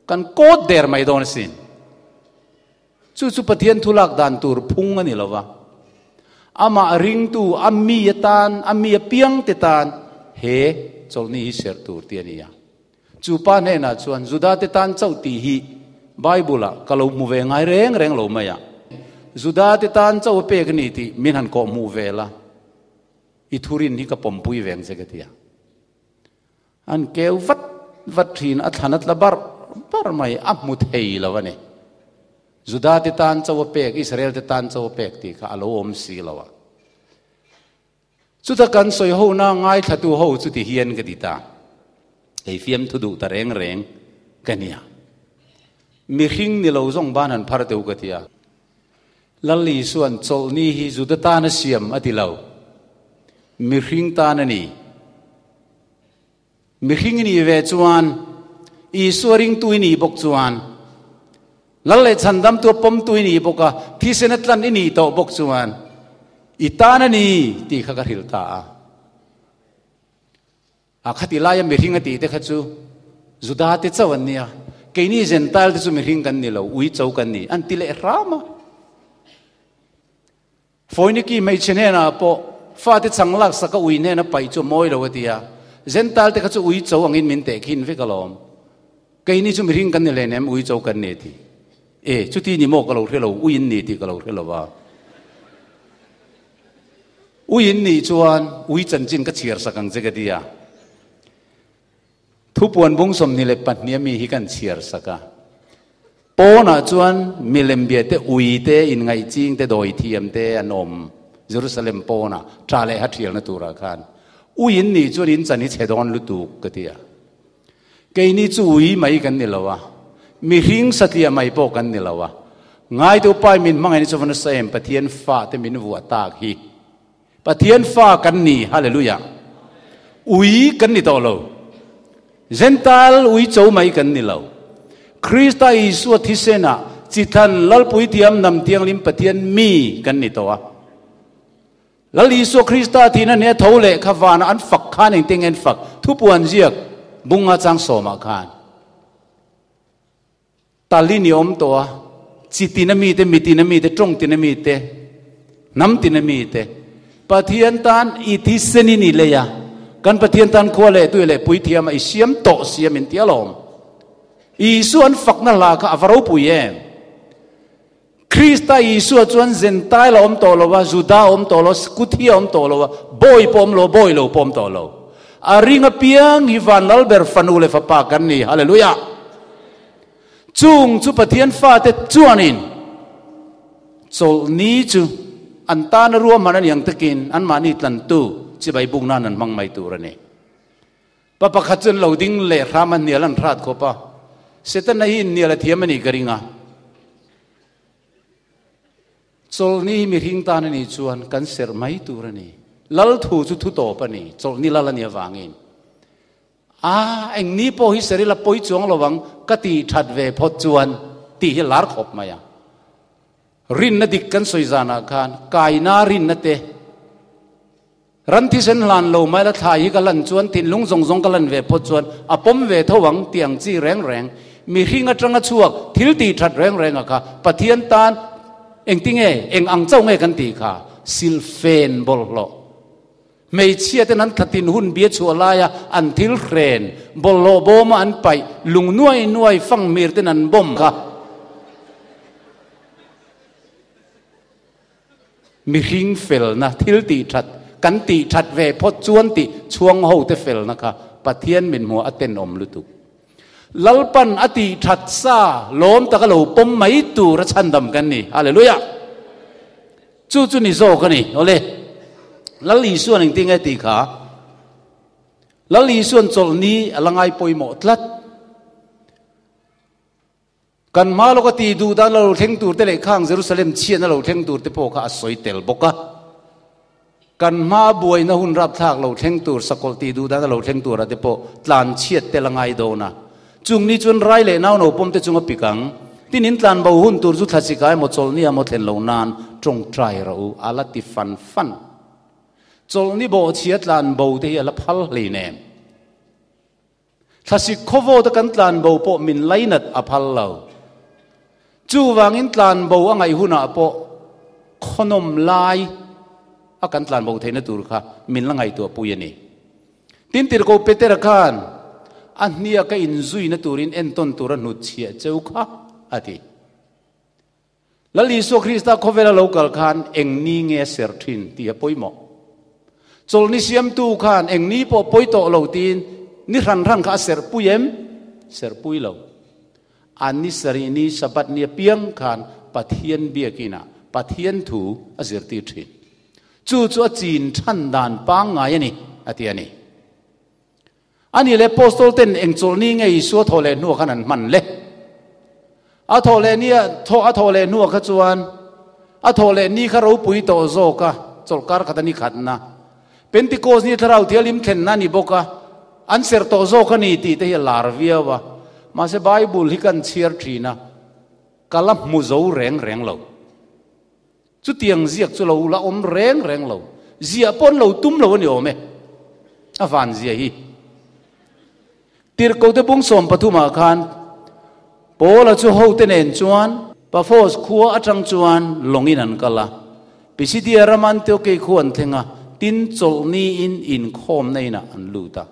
A: kan kawt der mai dawn asin. Chu chu Pathian thu lak dan tur phung a ni lo va. Amah ringtu, a mi atan, a mi apiang te tan he chawlhni hi serh tur tih a ni a. Chu pa hnenah chuan, Judate tan chauh tih hi Bible-ah ka lo hmu ve ngai reng reng lo mai a. Judate tan chauh a pek a ni tih min han kawh hmuh ve la, i thurin hi ka pawmpui ve ang che ka ti a. An keu vat vat thin, a thlan a tla barh barh mai, a hmu thei lo a ni. Judate tan chauh a pek, Israel-te tan chauh a pek tih kha a lo awm si lo a. Chuta kan sawi ho na ngaithlatu ho chu ti hian ka ti ta. Kei fiamthu duh ta reng reng ka nia. Mihring ni lo zawng ban han phar teu ka ti a. Lal Isua'n chawlhni hi Juda tana siam a ti lo. Mihring tan a ni. Mihring i nih ve chuan, Isua ringtu i nih bawk chuan, Lal leh chhandamtu a pawmtu i nih bawk a, thisen a tlan i nih tawh bawk chuan, i tan a ni tih kha ka hrilh ta a. A khati laia mihring a tih te kha chu Juda te chauh an nia, keini Gentile te chu mihring kan ni lo, ui cho kan ni, an ti leh hram a. Foiniki hmeichhe hnenah pawh fate chang laksak a ui hnena paih chu a mawi lo a ti a, Gentile te kha chu ui cho angin min teh khin vek alawm. Keini chu mihring kan ni hleinem, ui cho kan ni a ti. E, chuti ni maw ka lo hre lo, ui in ni tih ka lo hre lo a. Ui in nih chuan ui chanchin ka chhiar sak ang che ka ti a. Thupuan bung 22 a mi hi kan chhiar sak a. Pawnah chuan milem bia te, ui te, inngaih ching te, dawi thiam te an awm Jerusalem pawnah tha leh ha thialna turah khan. Ui in nih chuan in chan hi chhe dawn lutuk ka ti a. Keini chu ui mai kan ni lo a, mihring satliah mai pawh kan ni lo a. Ngaitu Pai min hmangaihna chu va nasa em, Pathian fa te min vuah tak hi. Pathian fa kan ni, Hallelujah! Ui kan ni tawh lo. Gentile ui cho mai kan ni lo. Krista Isua thisenah chithan Lalpui Thiam Nam Thianghlim Pathian mi kan ni tawh a. Lal Isua Krista thihna hne tho leh kha vana an fak khan engtin nge an fak? Thupuan ziak bunga chang sawmah khan talin i awm tawh a, chi tina mite, mi tina mite, tawng tina mite, hnam tina mite Pathian tan i thisen in i lei a, kan Pathian tan khua leh tui leh puithiam a i siam tawh siam in ti alawm. Isua an fakna hla kha a va ropui em? Krista Isua chuan Zentail a awm tawh lo a, Juda a awm tawh lo a, Skuthi a awm tawh lo a, bawi pawh awm lo, bawi lo pawh awm tawh lo. A ring apiang hi van Lalber fanu leh fapa kan ni. Hallelujah! Chung chu Pathian fate chuanin chawlhni chu an tana ruahman a ni ang takin anmahni tlantu chibai buk nan an hmang mai tur a ni. Pa pakhat chu an lo ding leh hram a, hnial an hrat khawp a. Setana hi inhnial a thiam a nih ka ring a. Chawlhni hi mihring tan a nih chuan kan serh mai tur a ni. Lal thu chu thu tawp a ni, chawlhni lal a nih avangin. A, eng ni pawh hi serh ila pawi chuang lo ang ka tih that ve phawt chuan tih hi lar khawp mai a. Rinna dik kan sawi zanah khan kaina rinna te, Ran thisen hlan lo mai la thlai hi ka lan chuan thinlung zawng zawng ka lan ve phawt chuan a pawm ve tho ang tih ang chi reng reng mihring atanga chhuak thil tih that reng reng a kha Pathian tan engtinge eng ang chauh nge kan tih kha silfen bawlhhlawh hmeichhia ten an thlatin hun bia chhuah laia an thil hren bawlhhlawh bawma an paih lung nuai nuai fanghmir ten an bawm kha Mihring felna, thil tih that, kan tih that ve phawt chuan tih chhuang ho te felna kha Pathian min hmuah a tenawm lutuk. Lalpan a tih that sa lawm taka lo pawm mai tur a chhandam kan ni. Hallelujah! Chu chu ni zawk a ni. Awle, Lal Isuan engtin nge tih kha? Lal Isuan chawlhni a la ngai pawimawh tlat. Kan hma lawka ti duh dan lo thleng tur te leh khang Jerusalem chhiatna lo thleng tur te pawh kha a sawi tel bawk a. Kan hma buaina hun rapthlak lo thleng tur, sakawlh ti duh dan a lo thleng turah te pawh tlan chhiat tel a ngai dawn a. Chung ni chuan rai leh nau naupawm te chunga pik ang. Tin in tlan bo hun tur chu thlachika emaw chawlhni emaw thlen lo nan tawngtai rawh u, a la ti fan fan. Chawlhni bawhchhia tlan bo te hi a la phal hleinem. Thlasik khawvawta kan tlan bo pawh min lainat a phal lo. Chuvangin tlan bo a ngaih hunah pawh khawnawm lai a kan tlan bo theihna tur kha min la ngaihtuah pui a ni. Tin tirhkoh Petera khan a hnia ka inzuina turin entawn tur a hnutchhiah cheu kha a ti. Lal Isua Krista khawvela lo kal khan eng ni nge a ser thin tih a pawimawh. Chawlhni siamtu khan eng ni pawh pawi tawh lo tiin ni hran hran kha a serh pui em? Serh pui lo. An ni sarih ni Sabbath ni apiang khan Pathian biakinah Pathian thu a zirtir thin. Chu chu a chin than dan pangngai a ni, a ti a ni. Ani leh Apostol ten eng chawlhni nge Isua thawh leh hnuah khan an hman le? A thawh leh nia, thawh a thawh leh hnuah kha chuan A thawh leh ni kha ropui tawh zawk a, chawlhkar khat a ni khatna. Pentecost ni Thlarau Thianghlim thlenna a ni bawk a, an serh tawh zawk a ni tih te hi a lar viau a. Mahse Bible hi kan chhiar thin a, ka la hmu zo reng reng lo. Chutiang ziak chu lo la awm reng reng lo. Ziah pawh an lo tum lo a ni awm e. A van zia hi. Tirhkote bung 13 ah khan Paula chu hote nen chuan Paphos khua atang chuan lawngin an kal a. Pisidia ram Antiokei khua an thleng a, tin chawlhniin inkhawmna inah an lut a.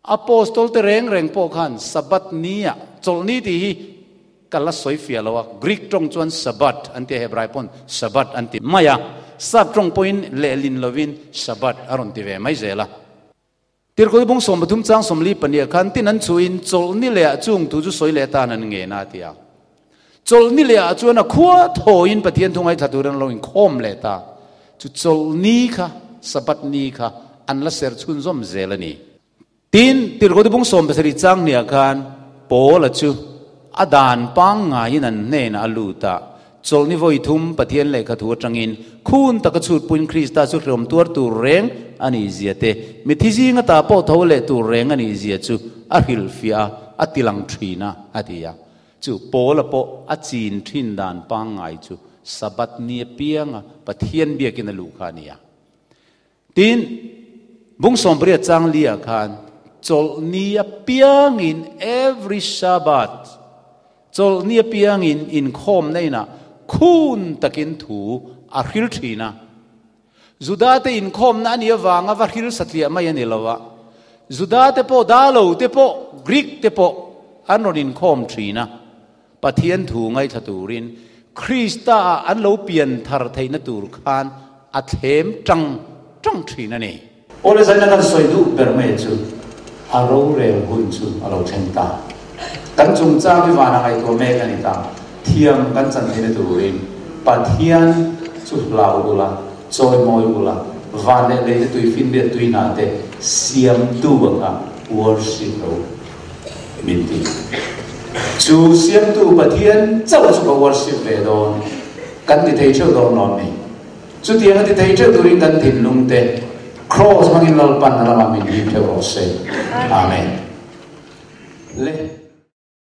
A: Apostol te reng reng pawh khan Sabbath ni ah, chawlhni tih hi ka la sawi fiah lo a, Greek tawng chuan Sabbath an ti a, Hebrai pawn Sabbath an ti mai a, Sap tawng pawhin lehlin lovin Shabbat a rawn ti ve mai zel a. Tirhkawi bung 13 chang 42 ah khan tin an chhuhin chawlhni leh ah chung thu chu sawi leh atan an ngen a ti a. Chawlhni leh ah chuan a khua thawiin Pathian thu ngaithla turin an lo inkhawm leh ta. Chu chawlhni kha, Sabbath ni kha, an la ser chhunzawm zel a ni. Tin, Tirhkote bung 70 chang hniah khan Paula chu a dan pangngaiin an hnenah a lut a, chawlhni vawi thum Pathian lehkha thu atangin khun taka chhutpuiin Krista chu hreawm tuar tur reng a nih zia te, mithi zinga ta pawh tho leh tur reng a nih zia chu a hrilhfiah a, a tilang thin a, a ti a. Chu Paula pawh a chin thin dan pangngai chu Sabbath ni apianga Pathian biakin a luh kha a ni a. Tin, bung 80 chang li ah khan chawlhni apiangin, every Sabbath, chawlhni apiangin inkhawmna inah khun takin thu a hril thin a. Juda te inkhawmna a nih avanga va hril satliah mai a ni lo a, Juda te pawh, Dalo te pawh, Greek te pawh an rawn inkhawm thin a, Pathian thu ngaithla turin Krista ah an lo pian thar theihna tur khan a thlem tang tang thin a ni. Awle zaina kan sawi duh ber mai chu a rorel hun chu a lo thleng ta. Kan chungchang hi vana ngaihtuah mek a ni ta. Thiam kan chan theihna turin Pathian chu hlau ula, chawimawi ula, van leh lei te tui finriat tui hna te siamtu anga worship ro min ti. Chu siamtu Pathian chauh chu ka worship ve dawn kan ti thei theuh dawn lawm ni? Chutiang a ti thei theuh turin kan thinlung te Kraws hmangin Lalpan a lamah min hip theuh rawh se. Amen. Le.